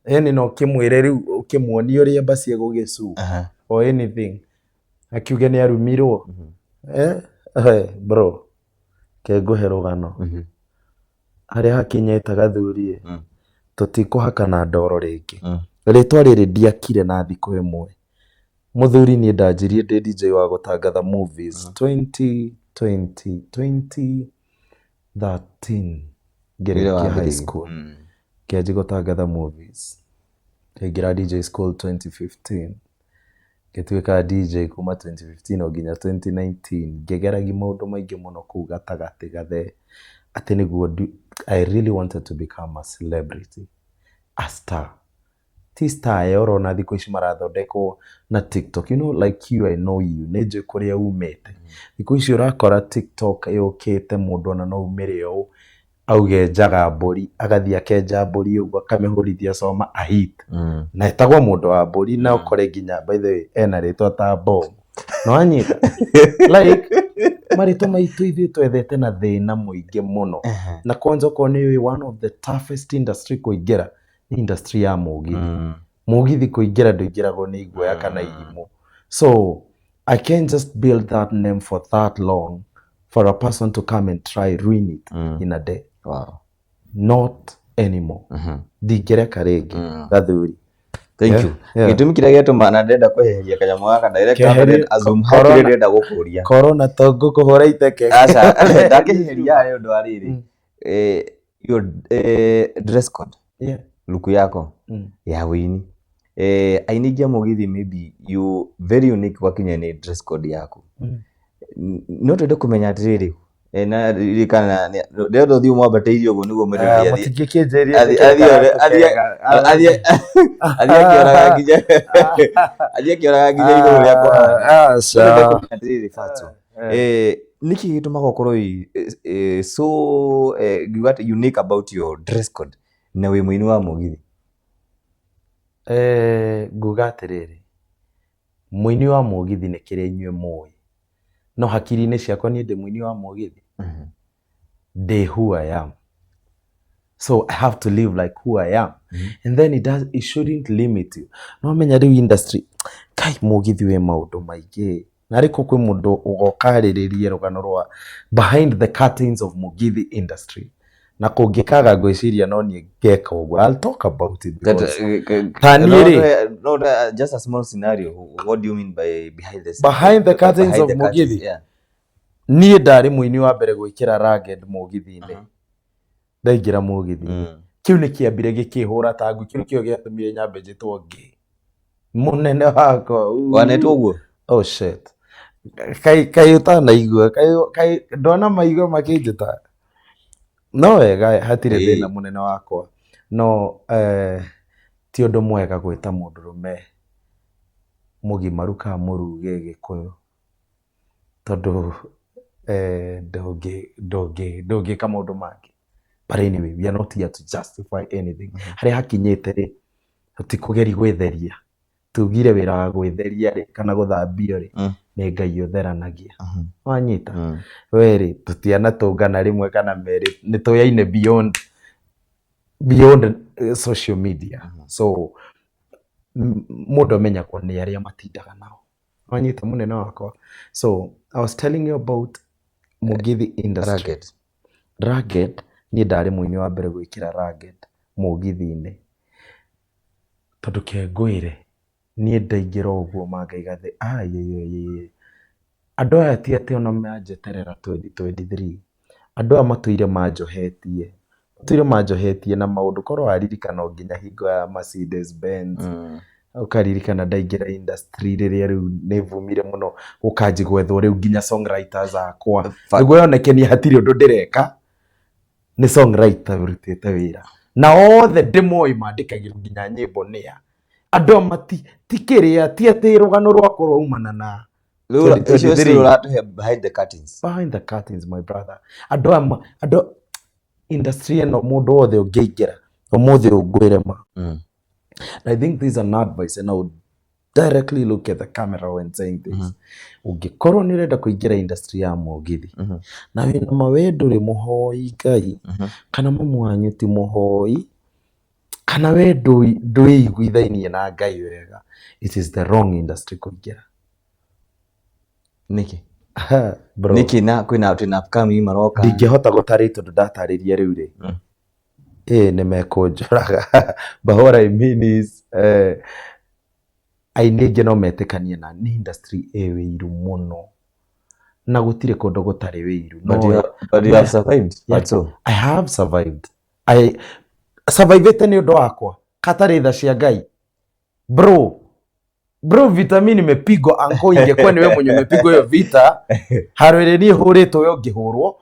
Ĩni no ũkĩmwĩre rĩu, ũkĩmuonie ũrĩa embassy ĩgũgĩcu or anything, akiuge nĩ arumirwo. Eh, eh, bro, ke ngũhe rũgano. Harĩa hakinyĩte gathuri, tũtikũhakana ndoro rĩngĩ. Rĩtwa rĩrĩ ndiakire na thikũ ĩmwe, mũthuri. Niĩ ndanjirie ndĩ DJ wa gũtangatha movies 2020, 2013 ngĩrĩkia high school. Ngĩanjia gũtangatha movies, ngĩingĩra DJ school 2015, ngĩtuĩka DJ kuma 2015 o nginya 2019. Ngĩgeragia maũndũ maingĩ mũno kũu gatagatĩ gathe atĩ nĩguo I really wanted to become a celebrity, a star. Ti star ĩyo ũrona thikũ ici marathondekwo na TikTok. You know, like you, I know you, nĩ njũĩ kũrĩa umĩte. Thikũ ici ũrakora TikTok yũkĩte, mũndũ ona no umĩre ũũ auge njaga mbũri, agathiĩ akenja mbũri ũguo, akamĩhũrithia coma a hit na etagwo mũndũ wa mbũri, na ũkore nginya, by the way, ena rĩtwa ta Bob. No anyita like marĩtwa maitũ ithuĩ twethete na thĩna mũingĩ mũno. Na kwanza okorwo nĩ ũĩ, one of the toughest industry kũingĩra nĩ industry ya mũgithi. Mũgithi kũingĩra ndũingĩragwo nĩ iguoya kana irimũ, so I can't just build that name for that long for a person to come and try ruin it in a day. Not anymore. Ndingĩreka rĩngĩ, gathuri. Thank you. Gĩtũmi kĩrĩa gĩatũma na ndĩrenda kweheria kanyamũ gaka direct, assume hakĩrĩ ndĩrenda gũkũria. Corona to ngũkũhũra iteke. Aca, ndakĩheria nĩ ũndũ wa rĩrĩ, your dress code, luku yako ya wĩini. Aini aingĩ a mũgithi, maybe you very unique gwakinya nĩ dress code yaku. No twende kũmenya atĩrĩrĩ, na ririkana ndĩrenda ũthiĩ ũmwambatĩirie ũguo nĩguo mwĩroreri Mũtingĩkĩnjĩria. Athiĩ akĩoraga nginya igũrũ rĩa kũhana. Twende kũmenya atĩrĩrĩ, Fatso, nĩkĩ gĩtũmaga ũkorwo wĩ so ngiuga atĩ unique about your dress code na wĩ mũini wa mũgithi? Nguga atĩrĩrĩ, mũini wa mũgithi nĩ kĩrĩa inyuĩ mũĩ, no hakiri-inĩ ciakwa niĩ ndĩ mũini wa mũgithi, ndĩ who I am, so I have to live like who I am, and then it shouldn't limit you. No menya rĩu industry kai mũgithi wĩ maũndũ maingĩ, na arĩko kwĩ mũndũ ũgoka arĩrĩrie rũgano rwa behind the curtains of mũgithi industry, na kũngĩkaga ngwĩciria no niĩ ngeka ũguo, I'll talk about it because ta niĩ rĩ No, just a small scenario. What do you mean by behind the Behind the curtains behind of the curtains, Mũgithi? Yeah. Niĩ ndarĩ mũini wa mbere gwĩkĩra ragged mũgithi-inĩ ndaingĩra mũgithi. Kĩu nĩ kĩambire gĩkĩhũra ta ngui. Kĩu nĩkĩo gĩatũmire nyambe njĩtwo ngĩ mũnene wakwa. Uu. Wanetwo ũguo? Oh shit, kai ũtanaigua, kai ndona maigua makĩnjĩta no wega, hatirĩ thĩna mũnene wakwa, no ti ũndũ mwega gwĩta mũndũrũme mũgimaru kana mũruge Gĩkũyũ, tondũ ndũngĩka maũndũ mangĩ. But anyway, we are not here to justify anything. Harĩa hakinyĩte rĩ, tũtikũgeria gwĩtheria. Tugire wĩra wa gwĩtheria rĩ, kana gũthambio rĩ, nĩ Ngai ũtheranagia. Wanyita? We rĩ, tũtianatũngana rĩmwe kana merĩ, nĩ tũyaine beyond beyond social media. So mũndũ amenyagwo nĩ arĩa matindaga nao. Wanyita mũnene wakwa? So I was telling you about Mũgithi industry. Ragged. Ragged, niĩ ndarĩ mũini wa mbere gwĩkĩra ragged mũgithi-inĩ. Tondũ ke ngwĩre, niĩ ndaingĩra ũguo ma ngaiga thĩ, ayayayaya, andũ aya ti atĩ ona manjeterera 2023, andũ aya matũire manjohetie, matũire manjohetie na maũndũ, korwo waririkana o nginya hingo ya Mercedes Benz, ũkaririkana ndaingĩra industry rĩrĩa rĩu nĩ vumire mũno, gũkanji gwethwo rĩu nginya songwriters akwa, nĩguo yoneke niĩ hatirĩ ũndũ ndĩreka, nĩ songwriter ũrutĩte wĩra na othe ndĩmoĩ mandĩkagĩrwo nginya nyĩmbo nĩa andũ aya mati ti kĩrĩa ti atĩ rũgano rwakwa rwaumana na Rĩu ũcio 2023. ũcio ũratũhe behind the curtains. Behind the curtains, my brother. Andũ aya andũ industry ĩno mũndũ wothe ũngĩingĩra ũmũthĩ ũngwĩre ma. And I think this is an advice and I would directly look at the camera when saying this. Ũngĩkorwo nĩ ũrenda kũingĩra industry ya mũgithi na wĩna ma we ndũrĩ mũhoi Ngai kana mamu wanyu ti mũhoi kana we ndwĩiguithainie na Ngai wega, it is the wrong industry kũingĩra. Nĩkĩ? Bro. Nĩkĩ na kwĩna twĩna upcoming maroka? Ndingĩhota gũtarĩria tondũ ndatarĩria rĩu rĩ, ĩĩ nĩ mekũnjũraga. But what I mean is, aini aingĩ no metĩkanie na nĩ industry ĩ wĩiru mũno na gũtirĩ kũndũ gũtarĩ wĩiru. But No, you have, but you have survived. Yeah. But so. I have survived. I survivĩte nĩ ũndũ wakwa katarĩ tha cia Ngai. Bro, bro, vita mi nimepigwa anko, ingekuwa niwe mwenye umepigwa hiyo vita haro ĩrĩa niĩ hũrĩtwo we ũngĩhũrwo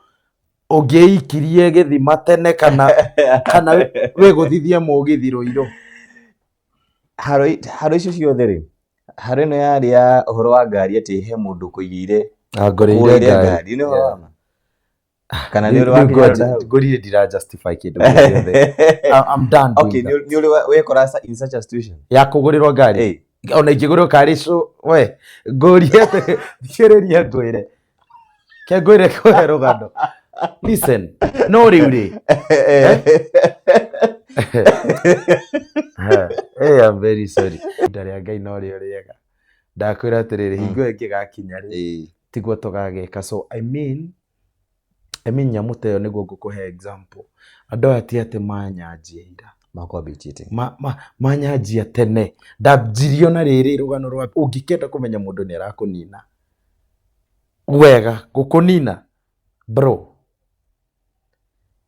ũngĩikirie gĩthima tene kana kana wĩgũthithie mũgithi rũirũ. Haro haro icio ciothe rĩ, haro ĩno yarĩ ya ũhoro wa ngari atĩ he mũndũ kũigĩire Ngũrĩire kũgũrĩire ngari. ngari nĩ ũhoro wa ma kana nĩ Rĩu ũrĩ wakinya ngwanja- hau? ngũrire ndira justify kĩndũ gĩothe. I'm done doing Okay, that. nĩ ũrĩ wekora in such a situation? Ya kũgũrĩrwo ngari? Ona ingĩgũrĩrwo karĩ cu we ngũrie atĩ thikĩrĩria ngwĩre ke ngwĩre kũhe rũgano, listen, no rĩu rĩ, hey, I'm very sorry, ihinda rĩa Ngai no rĩo rĩega. Ndakwĩra atĩrĩrĩ, hingo ĩyo ĩngĩgakinya rĩ, tiguo tũgagĩka. So I mean nyamũ ta ĩyo nĩguo ngũkũhe example, andũ aya ti atĩ manyanjia ira. Makwambĩtie. Manyanjia tene, ndanjirio na rĩrĩ rũgano rwa ũngĩkenda kũmenya mũndũ nĩ arakũnina wega gũkũnina, bro,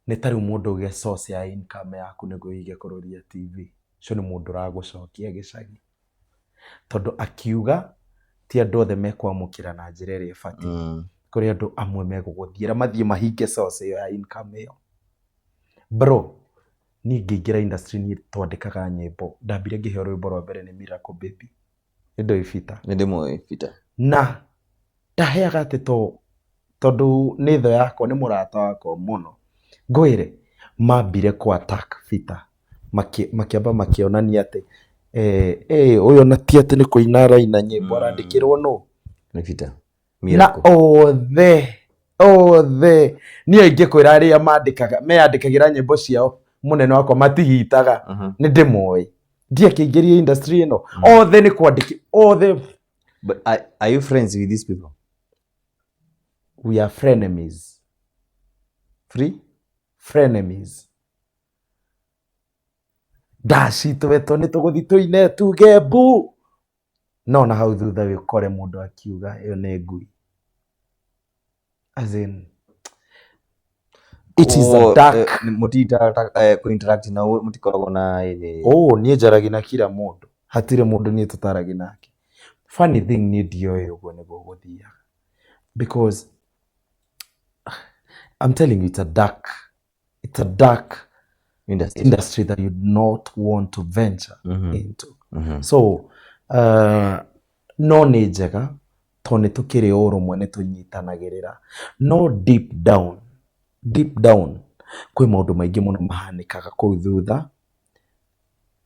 nĩ ta rĩu mũndũ ũgĩe source ya income yaku nĩguo ũige kũrũria TV, ũcio nĩ mũndũ ũragũcokia gĩcagi, tondũ akiuga ti andũ othe mekwamũkĩra na njĩra ĩrĩa ĩbatiĩ. Kũrĩ andũ amwe megũgũthiĩra mathiĩ mahinge source ĩyo ya income ĩyo. Bro, niĩ ngĩingĩra industry niĩ twandĩkaga nyĩmbo, ndambire ngĩheo rwĩmbo rwa mbere nĩ Miracle Baby, nĩ ndũĩ Peter? Nĩ ndĩmũĩ Peter. Na ndaheaga atĩ to tondũ nĩ thũ yakwa, nĩ mũrata wakwa mũno, ngwĩre mambire kũ attack Peter, makĩamba makĩonania atĩ ũyũ na ti atĩ nĩ kũina araina nyĩmbo, arandĩkĩrwo nũ? Nĩ Peter. Na Miracle. Othe othe niĩ ingĩkwĩra arĩa mandĩkaga meyandĩkagĩra nyĩmbo ciao mũnene wakwa matihitaga. Nĩ ndĩmoĩ, ndiakĩingĩria industry ĩno othe nĩ kwandĩki othe. But are you friends with these people? We are frenemies. Free? Frenemies. Ndacitwetwo nĩ tũgũthiĩ tũine tuge mbu, no na hau thutha wĩkore mũndũ akiuga ĩyo nĩ ngui. As in, it is a Oh, dark mũti interact na mũtikoragwo na any Oh, niĩ njaragia na kila mũndũ, hatirĩ mũndũ niĩ tũtaragia nake. Funny thing, niĩ ndioĩ ũguo nĩguo gũthiaga, because I'm telling you, it's a dark industry. Industry that you'd not want to venture into. So no nĩ njega tondũ nĩ tũkĩrĩ ũrũmwe, nĩ tũnyitanagĩrĩra, no deep down kwĩ maũndũ maingĩ mũno mahanĩkaga kũu thutha.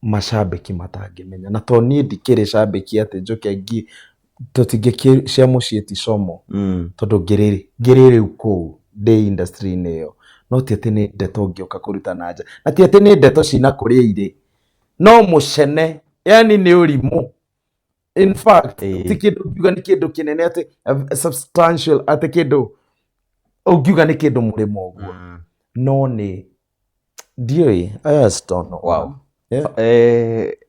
Macambĩki matangĩmenya na to niĩ ndikĩrĩ cambĩki atĩ njũke ngi tũtingĩkĩ cia mũciĩ ti como tondũ ngĩrĩ ngĩrĩ rĩu kũu ndĩ industry-inĩ ĩyo no ti atĩ nĩ ndeto ngĩũka kũruta na nja na ti atĩ nĩ ndeto cina kũrĩa irĩ no mũcene yani nĩ ũrimũ in fact ti kĩndũ ũngiuga nĩ kĩndũ kĩnene atĩ substantial atĩ kĩndũ ũngiuga nĩ kĩndũ mũrĩmo ũguo no nĩ ndiũĩ I just don't know. Wow. Yeah.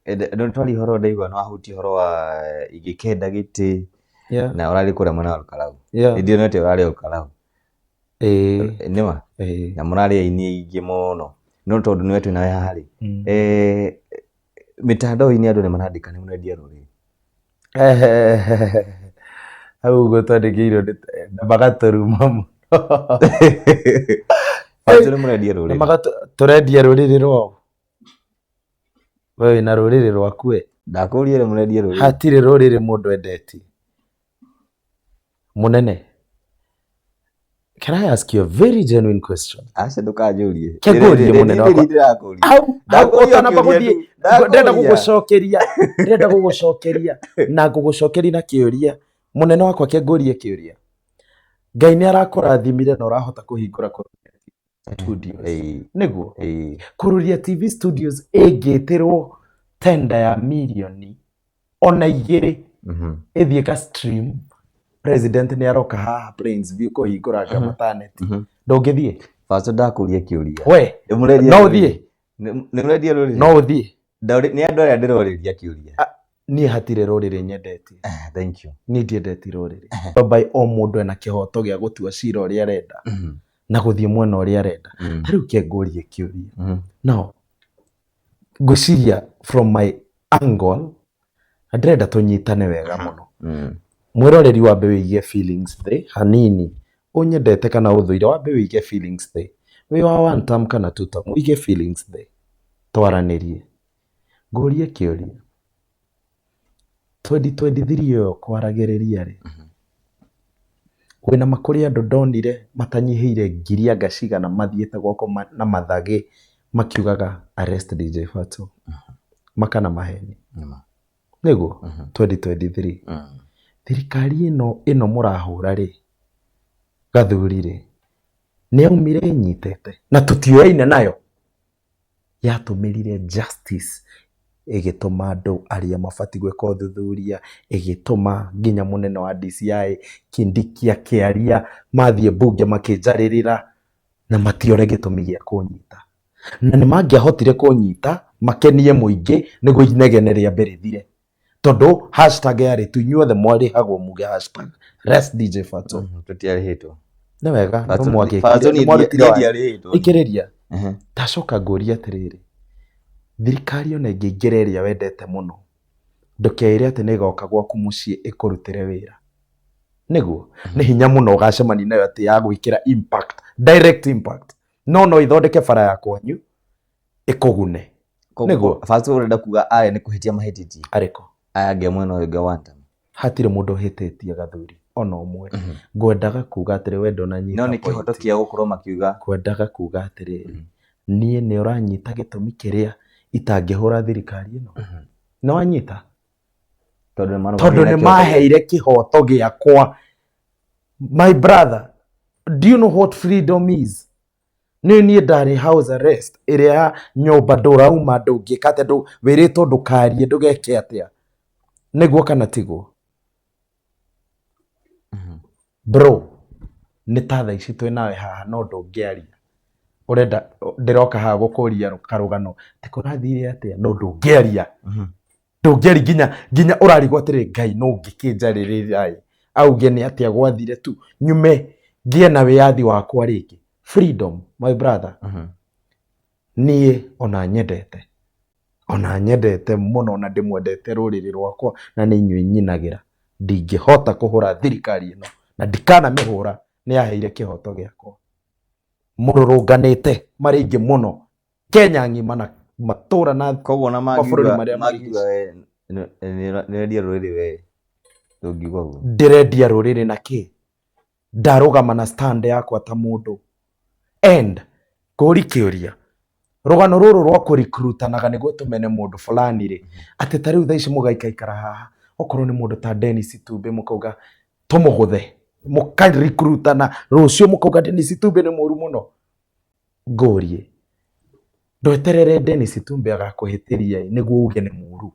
Nĩ twari ũhoro ndaigua nĩ wahutia ũhoro wa ingĩkenda gĩtĩ Yeah. na ũrarĩ kũrĩa mwena wa Olkalau. Yeah. Nĩ ndionete ũrarĩ Olkalau. Ĩĩ. Nĩma Ĩĩ. na mũrarĩ aini aingĩ mũno no tondũ nĩwe twĩ nawe haha rĩ mĩtandao-inĩ andũ nĩ marandĩka nĩ mũrendia rũrĩrĩ. Hau ũguo twandĩkĩirwo na magatũruma mũno. Bado nĩ mũrendia Na rũrĩrĩ. Tũrendia rũrĩrĩ rwao. We wĩna rũrĩrĩ rwaku we. Ndakũria nĩ mũrendia rũrĩrĩ. Hatirĩ rũrĩrĩ mũndũ endetie. Mũnene. Can I ask you a very genuine question? Aca ndũkanjũrie. Ke ngũrie mũnene wakwa. Ndĩrakũria. Hau hau Ndakũria ũtanamba kĩũria gũthiĩ tu. ndĩrenda Ndakũria. gũgũcokeria ndĩrenda gũgũcokeria na ngũgũcokeria na kĩũria mũnene wakwa ke ngũrie kĩũria Ngai nĩ arakũrathimire na ũrahota kũhingũra Kururia Studios nĩguo Kururia TV Studios ĩngĩtĩrwo tenda ya mirioni ona igĩrĩ ĩthiĩ ka stream president nĩ aroka haha Plainsview kũhingũra anga maternity ndũngĩthiĩ Pastor ndakũria kĩũria. we Nĩ mũrendia no rũrĩrĩ? ũthiĩ Nĩ mũrendia rũrĩrĩ? no ũthiĩ Nĩ andũ arĩa ndĩrorĩria kĩũria. Niĩ hatirĩ rũrĩrĩ nyendetie. Thank you. Niĩ ndiendete rũrĩrĩ. By o mũndũ ena kĩhoto gĩa gũtua cira ũrĩa arenda na gũthiĩ mwena ũrĩa arenda. Ta rĩu ke ngũrie kĩũria. Now, ngwĩciria from my angle, na ndĩrenda tũnyitane wega mũno. Mwĩroreri wambe wĩige feelings thĩ hanini. Ũnyendete kana ũthũire wambe wĩige feelings thĩ. Wĩ wa one term kana two term, wĩige feelings thĩ. Twaranĩrie. Ngũrie kĩũria. 2023 ĩyo kwaragĩrĩria rĩ, wĩna ma kũrĩ andũ ndonire matanyihĩire ngiri anga cigana mathiĩte gwakwa na mathagĩ makiugaga arrest DJ Fatxo. Makana maheni. Nĩguo 2023. Thirikari ĩno ĩno mũrahũra rĩ, gathuri rĩ, nĩ yaumire ĩnyitĩte na tũtioyaine nayo. Yatũmĩrire justice ĩgĩtũma andũ arĩa mabatiĩ gwĩka ũthuthuria, ĩgĩtũma nginya mũnene wa DCI Kindiki akĩaria, mathiĩ mbunge makĩnjarĩrĩra na matione gĩtũmi gĩa kũnyita. Na nĩ mangĩahotire kũnyita makenie mũingĩ nĩguo inegene rĩambe rĩthire. Tondũ hashtag yarĩ tu inyuothe mwarĩhagwo muge hashtag rest DJ Fatxo. Tũtiarĩhĩtwo. Nĩ wega, no mwagĩkire, Fatxo nĩ mwarutire niĩ waya. ndiarĩhĩtwo. Thikĩrĩria. Ndacoka ngũrie atĩrĩrĩ, thirikari ona ĩngĩingĩra ĩrĩa wendete mũno, ndũkeĩre atĩ nĩ ĩgoka gwaku mũciĩ ĩkũrutĩre wĩra. Nĩguo, nĩ hinya mũno ũgacemania nayo atĩ ya gwĩkĩra impact, direct impact. No no ĩthondeke bara ya kwanyu ĩkũgune. Nĩguo. Fatxo ũrenda kuga aya nĩ kũhĩtia mahĩtĩtie. Arĩkũ? Aya angĩ a mwena ũyũ ũngĩ wa one term. Hatirĩ mũndũ ũhĩtĩtie gathuri ona ũmwe. Ngwendaga kuga atĩrĩ we ndũnanyita No nĩ point. kĩhoto kĩao gũkorwo makiuga. Ngwendaga kuga atĩrĩrĩ, niĩ nĩ ũranyita gĩtũmi kĩrĩa itangĩhũra thirikari ĩno. Nĩ wanyita? Tondũ Tondũ nĩ maheire kĩhoto gĩakwa. My brother, do you know what freedom is? Nĩ niĩ ndarĩ house arrest ĩrĩa ya nyũmba ndũrauma ndũngĩka atĩa wĩrĩtwo ndũkarie ndũgeke atĩa. Nĩguo kana tiguo? Bro, nĩ ta thaa ici twĩ nawe haha no ndũngĩaria. Ũrenda ndĩroka haha gũkũria karũgano atĩ kũrathire atĩa no ndũngĩaria. Ndũngĩaria nginya ũrarigwo atĩrĩ Ngai no ũngĩkĩnjarĩrĩra ĩ auge nĩ atĩa gwathire tu nyume ngĩe na wĩyathi wakwa rĩngĩ. Freedom my brother. Niĩ ona nyendete. Ona nyendete mũno na ndĩmwendete rũrĩrĩ rwakwa na nĩ inyuĩ nyinagĩra. Ndingĩhota kũhũra thirikari ĩno na ndikanamĩhũra nĩ yaheire kĩhoto gĩakwa. Mũrũrũnganĩte marĩ aingĩ mũno Kenya ng'ima na matũra na Koguo ona mabũrũri marĩa mangiuga we nĩ ũrendia rũrĩrĩ we ndũngiuga ũguo. Ndĩrendia rũrĩrĩ na kĩ? Ndarũgama na stand yakwa ta mũndũ. And ngũri kĩũria, Rũgano rũrũ rwa kũrikrutanaga nĩguo tũmene mũndũ fulani rĩ, atĩ ta rĩu thaa ici mũgaikaikara haha, okorwo nĩ mũndũ ta Dennis Itumbĩ mũkauga tũmũgũthe, mũkarikrutana rũciũ mũkauga Dennis Itumbĩ nĩ mũru mũno. Ngũrie, ndweterere Dennis Itumbĩ agakũhĩtĩria ĩ nĩguo uge nĩ mũru?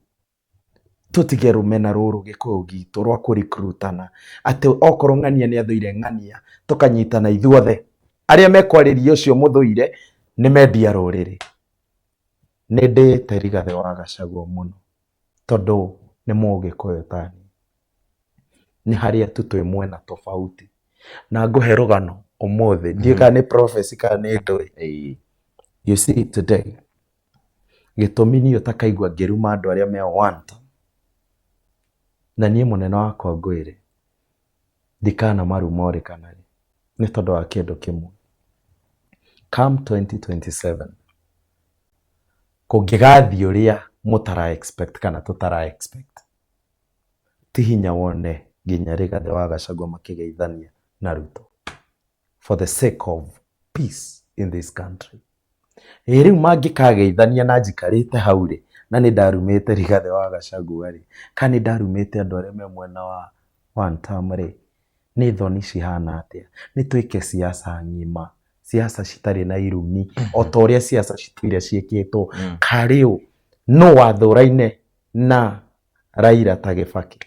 Tũtige rũmena rũrũ gĩkũyũ gitũ rwa kũrikrutana atĩ okorwo ng'ania nĩ athũire ng'ania tũkanyitana ithuothe arĩa mekwarĩria ũcio mũthũire nĩ mendia rũrĩrĩ. Nĩ ndĩĩte Rigathĩ wa Gachagua mũno tondũ nĩ mũgĩkũyũ taniĩ. Nĩ harĩa tu twĩ mwena tofauti. Na ngũhe rũgano ũmũthĩ, ndiũĩ kana nĩ prophecy kana nĩ ndũĩ. You see today Gĩtũmi niĩ ũtakaigua ngĩruma andũ arĩa me one term, na niĩ mũnene wakwa ngwĩre, ndikanamaruma orĩ kana rĩ, nĩ tondũ wa kĩndũ kĩmwe. Come 2027, kũngĩgathiĩ ũrĩa mũtara expect kana tũtara expect, ti hinya wone nginya Rigathĩ wa Gachagua makĩgeithania na Ruto for the sake of peace in this country. Ĩ rĩu mangĩkageithania na njikarĩte hau rĩ, na nĩ ndarumĩte Rigathĩ wa Gachagua rĩ, kana nĩ ndarumĩte andũ arĩa me mwena wa one term rĩ, nĩ thoni cihana atĩa? Nĩ twĩke siasa ng'ima, siasa citarĩ na irumi, o ta ũrĩa siasa citũire ciĩkĩtwo. Karĩũ nũ wathũraine na Raila ta Gĩbakĩ?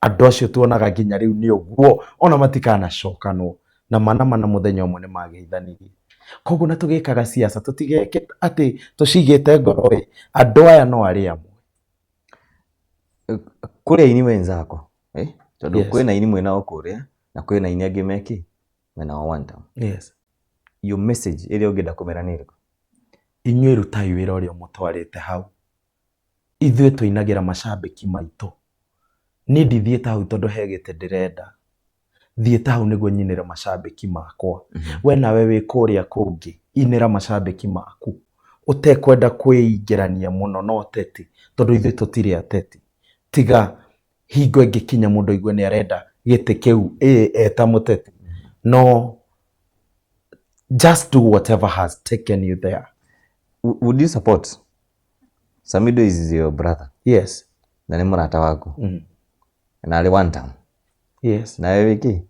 Andũ acio tuonaga nginya rĩu nĩ ũguo, ona matikanacokanwo. Na ma na ma na mũthenya ũmwe nĩ mageithanirie. Koguo na tũgĩkaga siasa tũtigeke atĩ tũcigĩte ngoro ĩ, andũ aya no arĩ amwe. Kũrĩ aini wenzako eh? Tondũ yes. Kwĩna aini mwena wa kũrĩa na kwĩna aini angĩ meki mwena wa one term. Yes. Your message ĩrĩa ũngĩenda kũmera nĩ ĩrĩkũ? Inyuĩ rutai wĩra ũrĩa ũmũtwarĩte hau. Ithuĩ tũinagĩra macambĩki maitũ. Niĩ ndithiĩte hau tondũ he gĩtĩ ndĩrenda. Thiĩte hau nĩguo nyinĩre macambĩki makwa. We nawe wĩ kũrĩa kũngĩ, inĩra macambĩki maku. Ũtekwenda kwĩingĩrania mũno na ũteti, tondũ ithuĩ tũtirĩ ateti. Tiga hingo ĩngĩkinya mũndũ aigue nĩ arenda gĩtĩ kĩu ĩĩ eta mũteti. No just do whatever has taken you there. Would you support Samido is your brother? Yes. Na nĩ mũrata waku. Na arĩ one term. Yes. Nawe wĩ kĩ?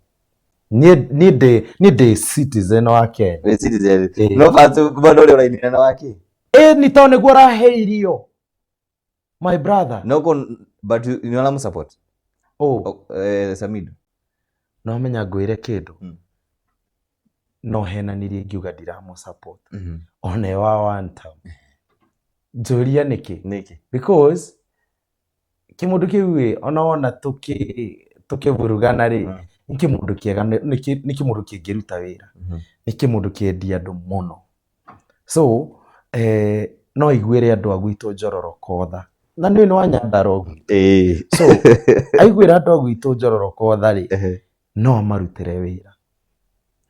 Niĩ ndĩ niĩ ndĩ citizen wa Kenya. Wĩ citizen. No first bado ũrĩa ũrainĩra na wake? Ĩ nĩ tondũ nĩguo ũrahe irio. My brother. No ko but you nĩ ũramũ support? Oh. Oh, eh, Samido. No menya ngwĩre kĩndũ. No henanirie ngiuga ndiramũ support. Ona e wa one term. Njũria nĩkĩ? Nĩkĩ? Because kĩmũndũ kĩu ĩ ona wona tũkĩvurugana rĩ, nĩ kĩmũndũ kĩega, nĩ kĩmũndũ kĩngĩruta wĩra, nĩ kĩmũndũ kĩendi andũ mũno. So eh, no aiguĩre andũ a gwitũ njororoko tha, na nĩ nĩ wa Nyandarua gwitũ. So aiguĩra andũ a gwitũ njororoko tha rĩ, no amarutĩre wĩra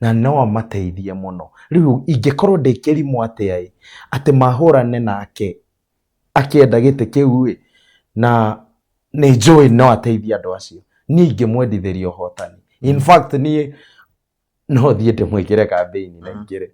na no amateithie mũno. Rĩu ingĩkorwo ndĩ kĩrimũ atĩa ĩ, atĩ mahũrane nake akĩenda gĩtĩ kĩu ĩ, na nĩ njũĩ no ateithie andũ acio, niĩ ingĩmwendithĩria ũhotani. In fact niĩ no thiĩ ndĩmwĩkĩre kambĩini na ingĩre.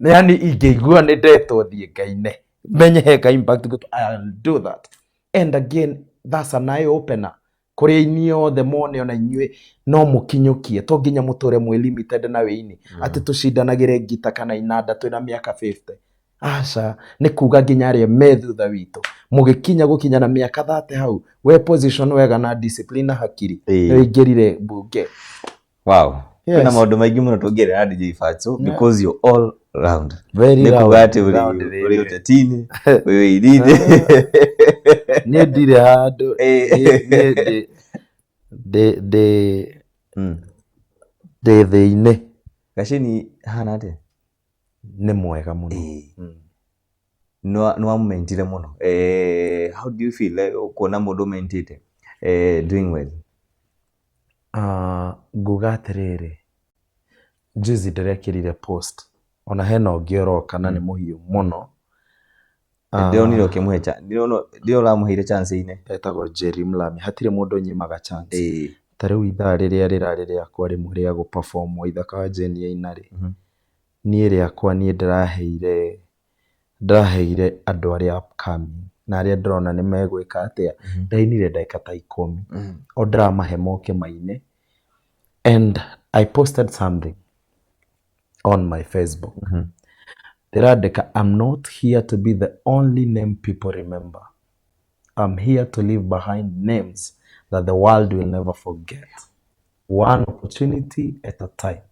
Yani ingĩigua nĩ ndetwo thiĩ ngaine, menye he ka impact, I'll do that. And again, that's an eye opener. Kũrĩ aini othe mone ona inyuĩ no mũkinyũkie, to nginya mũtũre mwĩ limited na wĩini, atĩ tũcindanagĩre ngita kana inanda twĩna mĩaka 50. Aca, nĩ kuga nginya arĩa me thutha witũ, mũgĩkinya gũkinya na mĩaka 30 hau, we position wega na discipline na hakiri, nĩ ũingĩrire mbunge. Wow. Kwĩna maũndũ maingĩ mũno tũngĩerera DJ Fatxo because you're all round. Very Nĩ round. kuga atĩ ũrĩ Round ũrĩ rĩrĩ. ũteti-inĩ, ũrĩ ũini-inĩ. Niĩ ndirĩ handũ. Niĩ ndĩ ndĩ thĩ-inĩ. Gacini hana atĩa? Nĩ mwega mũno. Nĩ wamũmentire mũno. How do you feel kuona mũndũ ũmentĩte doing well? Nguga atĩrĩrĩ, juzi ndĩrekĩrire post, ona hena ũngĩ ũroka na nĩ mũhiũ mũno. Ndĩronire ũkĩmũhe ndĩrona ũramũheire chance ine. Etagwo Jerry Mlami, hatirĩ mũndũ nyimaga chance. Ta rĩu ithaa rĩrĩa rĩrarĩ rĩakwa rĩmwe rĩa gũ perform Waithaka wa Jane aina rĩ, niĩ rĩakwa niĩ ndĩraheire Ndĩraheire andũ arĩa upcoming na arĩa ndĩrona nĩ megwĩka atĩa. Ndainire ndagĩka ta 10. O ndĩramahe moke maine. And I posted something on my Facebook. Ndĩrandĩka, I'm not here to be the only name people remember. I'm here to leave behind names that the world will never forget. One opportunity at a time.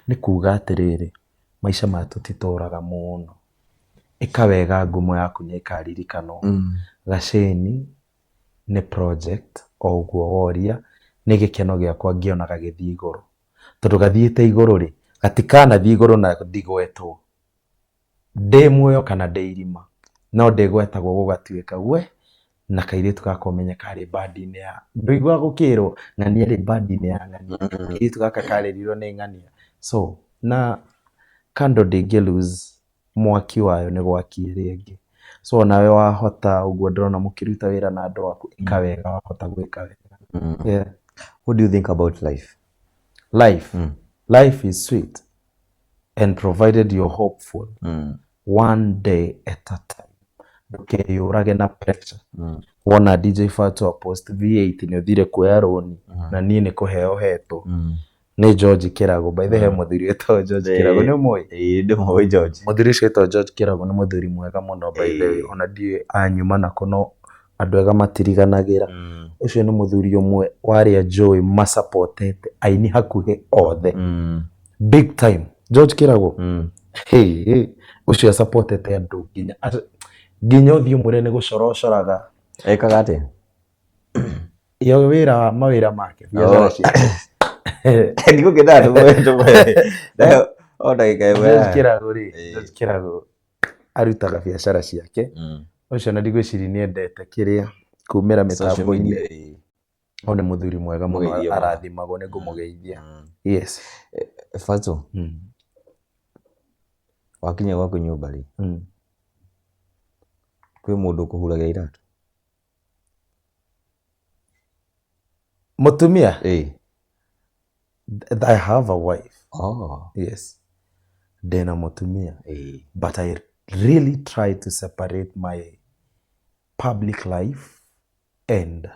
Nĩ kuga atĩrĩrĩ, maica maya tũtitũraga mũno. Ĩka wega ngumo yaku nĩ ĩkaririkanwo. Gacĩni nĩ project o ũguo woria, nĩ gĩkeno gĩakwa ngĩona gagĩthiĩ igũrũ. Tondũ gathiĩte igũrũ rĩ, gatikanathiĩ igũrũ na ndigwetwo. Ndĩ muoyo kana ndĩ irima, no ndĩgwetagwo gũgatuĩka we na kairĩtu gaka ũmenye karĩ bandi-inĩ ya, ndũiguaga gũkĩrwo ng'ania arĩ bandi-inĩ ya ng'ania, kairĩtu gaka karerirwo nĩ ng'ania. So na kando ndĩngĩ lose mwaki wayo nĩ gwakia ĩrĩa ĩngĩ. So onawe wahota ũguo ndĩrona mũkĩruta wĩra na andũ aku, ĩka wega wahota gwĩka wega. Yeah. What do you think about life? Life. Life is sweet. And provided you're hopeful, one day at a time. Ndũkeyũrage na pressure. Wona DJ Fatxo post V8 nĩ ũthire kuoya rũni na niĩ nĩ kũheo hetwo nĩ George Kĩrago. By the way, he mũthuri wĩtagwo George Kĩrago, nĩ ũmũĩ? Ĩĩ, ndĩmũĩ George. Mũthuri ũcio wĩtagwo George Kĩrago nĩ mũthuri mwega mũno by the way, ona ndiũĩ anyuma nako, no andũ ega matiriganagĩra. Ũcio nĩ mũthuri ũmwe wa arĩa njũĩ masapotete aini hakuhĩ othe big time. George Kĩrago, hey, hey. Ũcio asapotete andũ nginya ũthiĩ ũmwĩre nĩ gũcora ũcoraga. Ekaga atĩa? Iyo wĩra mawĩra make, biacara ciake. Ndigũkĩendaga tũmwe o ndagĩka ĩmwe. George Kĩrago rĩ, George Kĩrago arutaga biacara ciake. Ũcio na ndigwĩciria nĩ endete kĩrĩa kumĩra mĩtambo-inĩ. O nĩ mũthuri mwega mũno, Mũgeithie mũno. Arathimagwo, nĩ ngũmũgeithia. Yes. Fatxo, wakinya gwaku nyũmba rĩ, kwĩ mũndũ ũkũhuragia iratũ? Mũtumia? Ĩĩ. I have a wife. Oh. Yes. Ndĩna mũtumia. Ĩĩ. But I really try to separate my public life and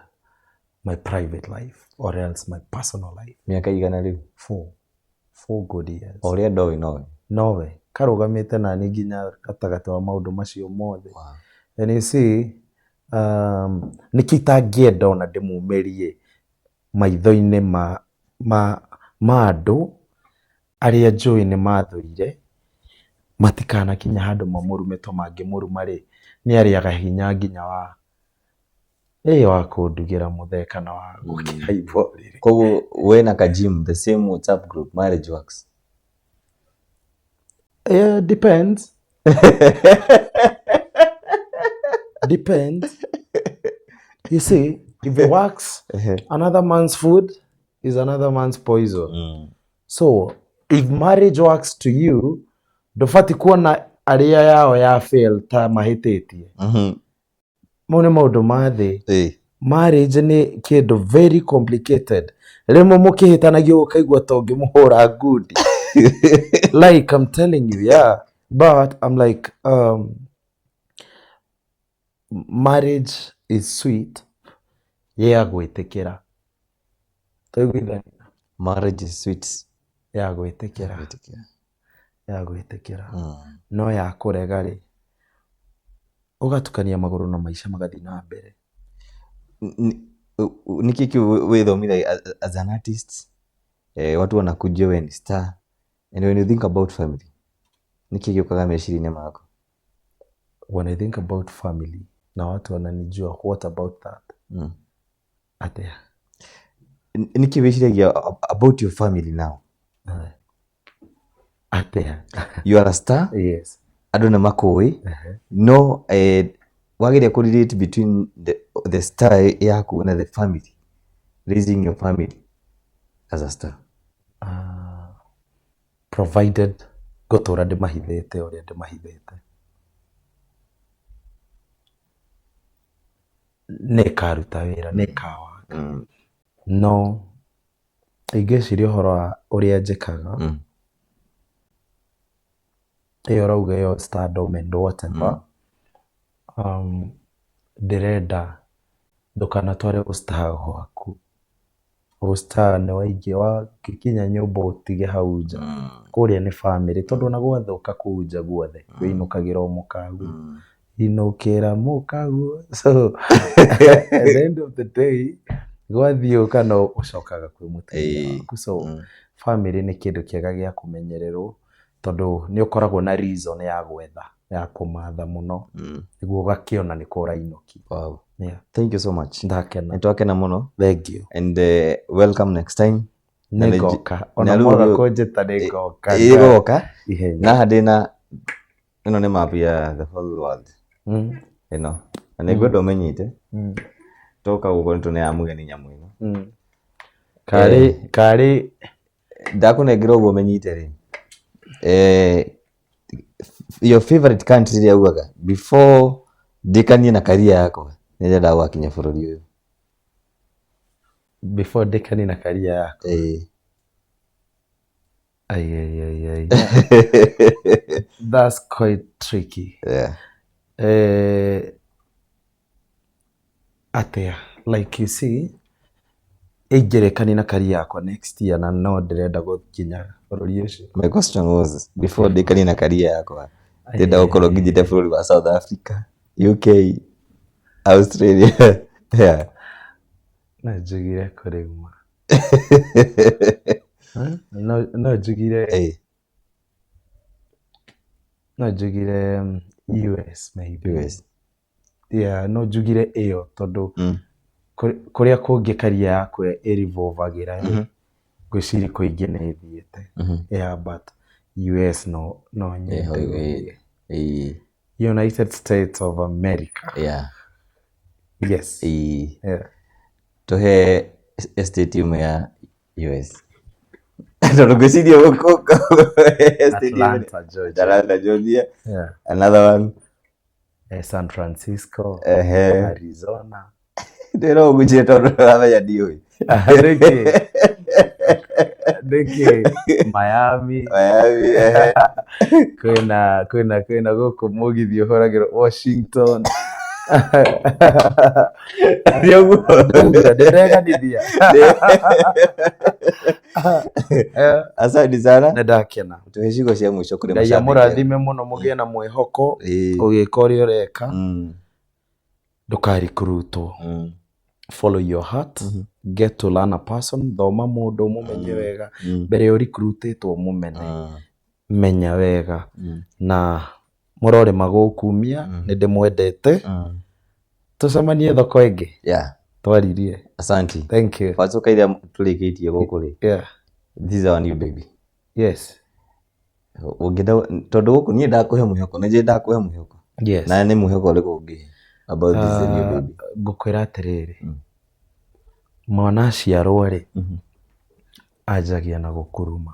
my private life or else my personal life. Mĩaka igana rĩu? 4 good years. O ũrĩa ndoĩ nowe? Nowe. Karũgamĩte nani nginya gatagatĩ wa maũndũ macio mothe. Wow. And you see, nĩkĩo itangĩenda ona ndĩmumĩrie maitho-inĩ ma andũ arĩa njũĩ nĩ mathũire, matikanakinya handũ mamũrume, to mangĩmũruma rĩ, nĩ arĩaga hinya nginya wa wa kũndugĩra mũthee kana wa gũkĩhaimba ũrĩrĩ. Koguo we na Kajim, the same WhatsApp group, marriage works? Yeah, depends. Depends. You see, if it works, another man's food is another man's poison. So, if marriage works to you, ndũbatiĩ kuona arĩa yao ya fail ta mahĩtĩtie. Mau nĩ maũndũ ma thĩ. Marriage nĩ kĩndũ very complicated. Rĩmwe mũkĩhĩtanagia ũkaigua ta ũngĩmũhũra ngundi. Like I'm telling you, yeah. But I'm like, marriage is sweet. Ya gwĩtĩkĩra. Twaiguithania? Marriage is sweet. Ya gwĩtĩkĩra. Gwĩtĩkĩra. Ya gwĩtĩkĩra. No ya kũrega rĩ, ũgatukania magũrũ na maica magathiĩ na mbere. Nĩkĩ kĩu wĩthomithagia as an artist? Watu wanakujua we ni star. And when you think about family, nĩkĩ gĩũkaga meciria-inĩ maku? When I think about family, na watu wananijua, what about that? Atĩa? Nĩkĩ wĩciragia about your family now? Atĩa? You are a star? Yes. Andũ nĩ makũĩ. No wagĩrĩire kũ relate between the star yaku na the family. Raising your family as a star. Provided ngũtũra ndĩmahithĩte ũrĩa ndĩmahithĩte. Nĩ ĩkaruta wĩra, nĩ ĩkawaka. No ingĩciria ũhoro wa ũrĩa njĩkaga, Ĩyo ũrauga ĩyo stardom and whatever. Ndĩrenda ndũkanatware ũstar gwaku. Ũstar nĩ waingĩ wagĩkinya nyũmba ũtige hau nja. Kũrĩa nĩ bamĩrĩ tondũ ona gwathũka kũu nja guothe wĩinũkagĩra o mũkaguo. Inũkĩra mũkaguo. So at the end of the day gwathiĩ ũũ kana ũcokaga kwĩ mũtumia waku. So bamĩrĩ nĩ kĩndũ kĩega gĩa kũmenyererwo tondũ nĩ ũkoragwo na reason ya gwetha, ya kũmatha mũno nĩguo ũgakĩona nĩkũ ũrainũkia. Wow. Yeah. Thank you so much. Ndakena. Nĩ twakena mũno. Thank you. And welcome next time. Nĩ ngoka. Ona na rĩu mwaga ũguo- kũnjĩta nĩ ngoka. Ĩgoka. Ihenya. Na haha ndĩna ĩno nĩ map ya the whole world. Ĩno. Na nĩ ngwenda ũmĩnyite. Toka gũkũ nĩ tũneaga mũgeni nyamũ ĩno. Karĩ karĩ Ndakũnengera ũguo ũmĩnyite rĩ. Eh, your favorite country ĩrĩa ugaga before ndĩkanie na career yakwa nĩ ndĩrenda gũgakinya bũrũri ũyũ. Before ndĩkanie na career yakwa. Ĩĩ. Ai, ai, ai, ai. That's quite tricky. Yeah. Eh, atĩa like you see ingĩrĩkania na career yakwa next year na no ndĩrenda gũkinya bũrũri ũcio. My question was before ndĩkanie na career yakwa ndĩrenda gũkorwo nginyĩte bũrũri wa South Africa, UK, Australia. Yeah. No njugire kũrĩma. No no njugire Ĩĩ. no njugire US maybe. US. Yeah, no njugire ĩyo tondũ kũrĩa kũngĩ career yakwa ĩrivovagĩra rĩ, ngwĩciria kũingĩ nĩ thiĩte. Yeah, but US no no nyende gũthiĩ. Ĩĩ. United States of America. Yeah. Yes. Ĩĩ. Yeah. Tũhe estate ĩmwe ya US. Tondũ ngwĩciria gũkũ estate ĩmwe- Atlanta, Georgia. Atlanta, Georgia. Yeah. Another one. Eh, San Francisco, Ehe. Arizona. Ndĩra ũgucie tondũ ndĩramenya ndiũĩ. Nĩkĩ? Nĩkĩ? Miami. Miami, ehe. Kwĩna kwĩna kwĩna gũkũ mũgithi ũhũragĩrwo Washington. Nĩ ũguo. Ndĩreganithia. Eh, Asante sana. Nĩ ndakena. Tũhe ciugo cia mũico kũrĩ Ngai mashabiki. amũrathime mũno mũgĩe na mwĩhoko Ĩĩ. ũgĩka ũrĩa ũreka ndũkarikurutwo. Follow your heart, get to learn a person, thoma mũndũ ũmũmenye wega mbere ya ũrikurutĩtwo ũmũmene, menya wega na mũrorĩma gũkumia nĩ ndĩmwendete. Tũcemanie thoko ĩngĩ. Yeah. Twaririe. Asante. Thank you. Wacoka iria tũrĩkĩtie gũkũ rĩ. Yeah. This is our new baby. Yes. Ũngĩenda tondũ gũkũ niĩ ndakũhe mwĩhoko, nĩ njũĩ ndakũhe mwĩhoko. Yes. Na nĩ mwĩhoko ũrĩkũ ũngĩhe about this new baby? Ngũkwĩra atĩrĩrĩ, mwana aciarwo rĩ, anjagia na gũkuruma.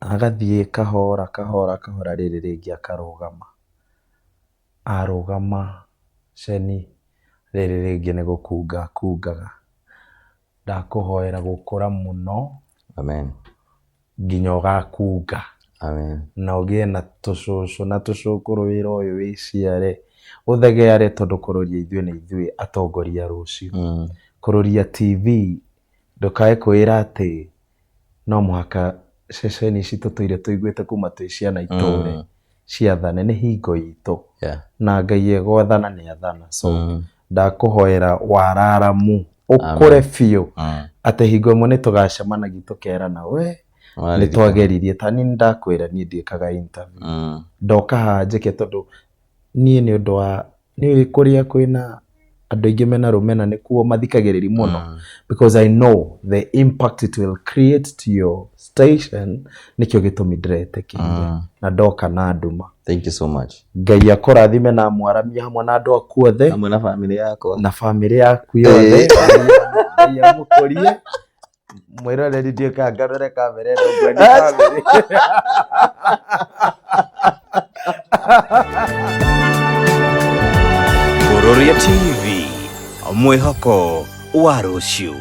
Agathiĩ kahora kahora kahora rĩrĩ rĩngĩ akarũgama. Arũgama ceni rĩrĩ rĩngĩ nĩ gũkunga akungaga. Ndakũhoera gũkũra mũno. Amen. Nginya ũgakunga. Amen. Na ũgĩe na tũcũcũ na tũcũkũrũ wĩra ũyũ wĩciare. Ũthegeare tondũ kũrũria ithuĩ nĩ ithuĩ atongoria a rũciũ. Kũrũria TV ndũkae kwĩra atĩ no mũhaka ceceni ici tũtũire tũiguĩte kuma twĩ ciana itũre ciathane, nĩ hingo itũ. Yeah. Na Ngai egwathana nĩ athana. So ndakũhoera wararamu ũkũre biũ atĩ hingo ĩmwe nĩ tũgacemanagia tũkerana we nĩ twageririe ta niĩ ndakwĩra niĩ ndiĩkaga interview. Ndoka haha njĩke tondũ niĩ nĩ ũndũ wa nĩ kũrĩa kwĩna andũ aingĩ mena rũmena nĩkuo mathikagĩrĩria mũno because I know the impact it will create to your station nĩkĩo gĩtũmi ndĩretĩkĩrire na ndoka na nduma. Thank you so much. Ngai akũrathime na amwaramie hamwe na andũ aku othe Hamwe na family yakwa. na family yaku yothe. Ngai amũkũrie. Mwĩroreri ndiũĩ kana ngarũre kamera ĩno nguonie family. Kururia TV, mwĩhoko wa rũciũ.